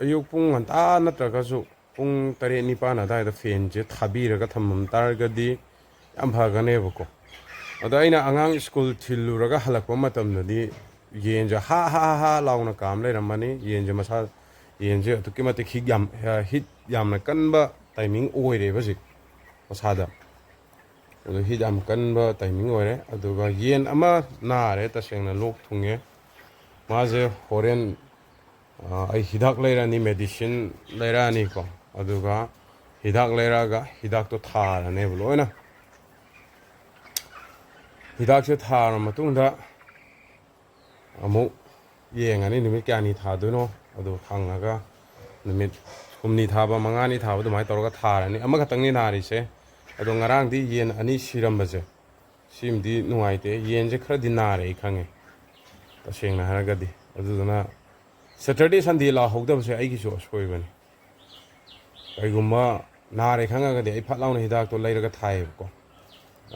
ꯑꯌꯨꯛ ꯄꯨꯡ ꯉꯟꯇꯥ ꯅꯠꯇ꯭ꯔꯒꯁꯨ ꯄꯨꯡ ꯇꯔꯦꯠ ꯅꯤꯄꯥꯟ ꯑꯗꯨꯋꯥꯏꯗ ꯐꯦꯟꯁꯦ ꯊꯥꯕꯤꯔꯒ ꯊꯝꯃꯝ ꯇꯥꯔꯒꯗꯤ ꯌꯥꯝ ꯐꯒꯅꯦꯕꯀꯣ꯫ ꯑꯗꯣ ꯑꯩꯅ ꯑꯉꯥꯡ ꯁ꯭ꯀꯨꯜ ꯊꯤꯜꯂꯨꯔꯒ ꯍꯜꯂꯛꯄ ꯃꯇꯝꯗꯗꯤ ꯌꯦꯟꯁꯦ ꯍꯥ ꯍꯥ ꯍꯥ ꯂꯥꯎꯅ ꯀꯥꯝ ꯂꯩꯔꯝꯃꯅꯤ꯫ ꯌꯦꯟꯁꯦ ꯃꯁꯥ, ꯌꯦꯟꯁꯦ ꯑꯗꯨꯛꯀꯤ ꯃꯇꯤꯛ ꯍꯤꯠ ꯌꯥꯝ, ꯍꯤꯠ ꯌꯥꯝꯅ ꯀꯟꯕ ꯇꯥꯏꯃꯤꯡ ꯑꯣꯏꯔꯦꯕ ꯍꯧꯖꯤꯛ ꯃꯁꯥꯗ꯫ ꯑꯗꯣ ꯍꯤꯠ ꯌꯥꯝ ꯀꯟꯕ ꯇꯥꯏꯃꯤꯡ ꯑꯣꯏꯔꯦ꯫ ꯑꯗꯨꯒ ꯌꯦꯟ ꯑꯃ ꯅꯥꯔꯦ, ꯇꯁꯦꯡꯅ ꯂꯣꯛ ꯊꯨꯡꯉꯦ꯫ ꯃꯥꯁꯦ ꯍꯣꯔꯦꯟ, ꯑ, ꯑꯩ ꯍꯤꯗꯥꯛ ꯂꯩꯔꯛꯑꯅꯤ, ꯃꯦꯗꯤꯁꯤꯟ ꯂꯩꯔꯛꯑꯅꯤꯀꯣ꯫ ꯑꯗꯨꯒ ꯍꯤꯗꯥꯛ ꯂꯩꯔꯛꯑꯒ ꯍꯤꯗꯥꯛꯇꯣ ꯊꯥꯔꯅꯦꯕ ꯂꯣꯏꯅ꯫ ꯍꯤꯗꯥꯛꯁꯦ ꯊꯥꯔ ꯃꯇꯨꯡꯗ ꯑꯃꯨꯛ ꯌꯦꯡꯉꯅꯤ ꯅꯨꯃꯤꯠ ꯀꯌꯥꯅꯤ ꯊꯥꯗꯣꯏꯅꯣ, ꯑꯗꯨ ꯍꯪꯉꯒ ꯅꯨꯃꯤꯠ ꯍꯨꯝꯅꯤ ꯊꯥꯕ, ꯃꯉꯥꯅꯤ ꯊꯥꯕ ꯑꯗꯨꯃꯥꯏꯅ ꯇꯧꯔꯒ ꯊꯥꯔꯅꯤ꯫ ꯑꯃꯈꯛꯇꯪꯅꯤ ꯅꯥꯔꯤꯁꯦ꯫ ꯑꯗꯣ ꯉꯔꯥꯡꯗꯤ ꯌꯦꯟ ꯑꯅꯤ ꯁꯤꯔꯝꯕꯁꯦ, ꯁꯤꯃꯗꯤ ꯅꯨꯡꯉꯥꯏꯇꯦ꯫ ꯌꯦꯟꯁꯦ ꯈꯔꯗꯤ ꯅꯥꯔꯦ ꯑꯩ ꯈꯪꯉꯦ, ꯇꯁꯦꯡꯅ ꯍꯥꯏꯔꯒꯗꯤ꯫ ꯑꯗꯨꯗꯨꯅ Saturday Sunday ꯂꯥꯛꯍꯧꯗꯕꯁꯦ ꯑꯩꯒꯤꯁꯨ ꯑꯁꯣꯏꯕꯅꯤ꯫ ꯀꯩꯒꯨꯝꯕ ꯅꯥꯔꯦ ꯈꯪꯉꯒꯗꯤ ꯑꯩ ꯐꯠ ꯂꯥꯎꯅ ꯍꯤꯗꯥꯛꯇꯣ ꯂꯩꯔꯒ ꯊꯥꯏꯌꯦꯕꯀꯣ꯫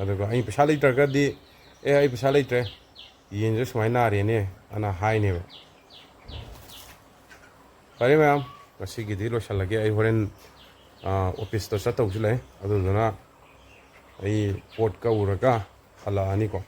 ꯑꯗꯨꯒ ꯑꯩ ꯄꯩꯁꯥ ꯂꯩꯇ꯭ꯔꯒꯗꯤ, "ꯑꯦ, ꯑꯩ ꯄꯩꯁꯥ ꯂꯩꯇ꯭ꯔꯦ, ꯌꯦꯟꯁꯦ ꯁꯨꯃꯥꯏꯅ ꯅꯥꯔꯦꯅꯦ" ꯑꯅ ꯍꯥꯏꯅꯦꯕ꯫ ꯐꯔꯦ ꯃꯌꯥꯝ, ꯉꯁꯤꯒꯤꯗꯤ ꯂꯣꯏꯁꯤꯜꯂꯒꯦ꯫ ꯑꯩ ꯍꯣꯔꯦꯟ, ꯑ, ꯑꯣꯐꯤꯁꯇ ꯆꯠꯇꯧꯁꯨ ꯂꯩ, ꯑꯗꯨꯗꯨꯅ ꯑꯩ ꯄꯣꯠ ꯀꯛꯎꯔꯒ ꯍꯜꯂꯛꯑꯅꯤꯀꯣ꯫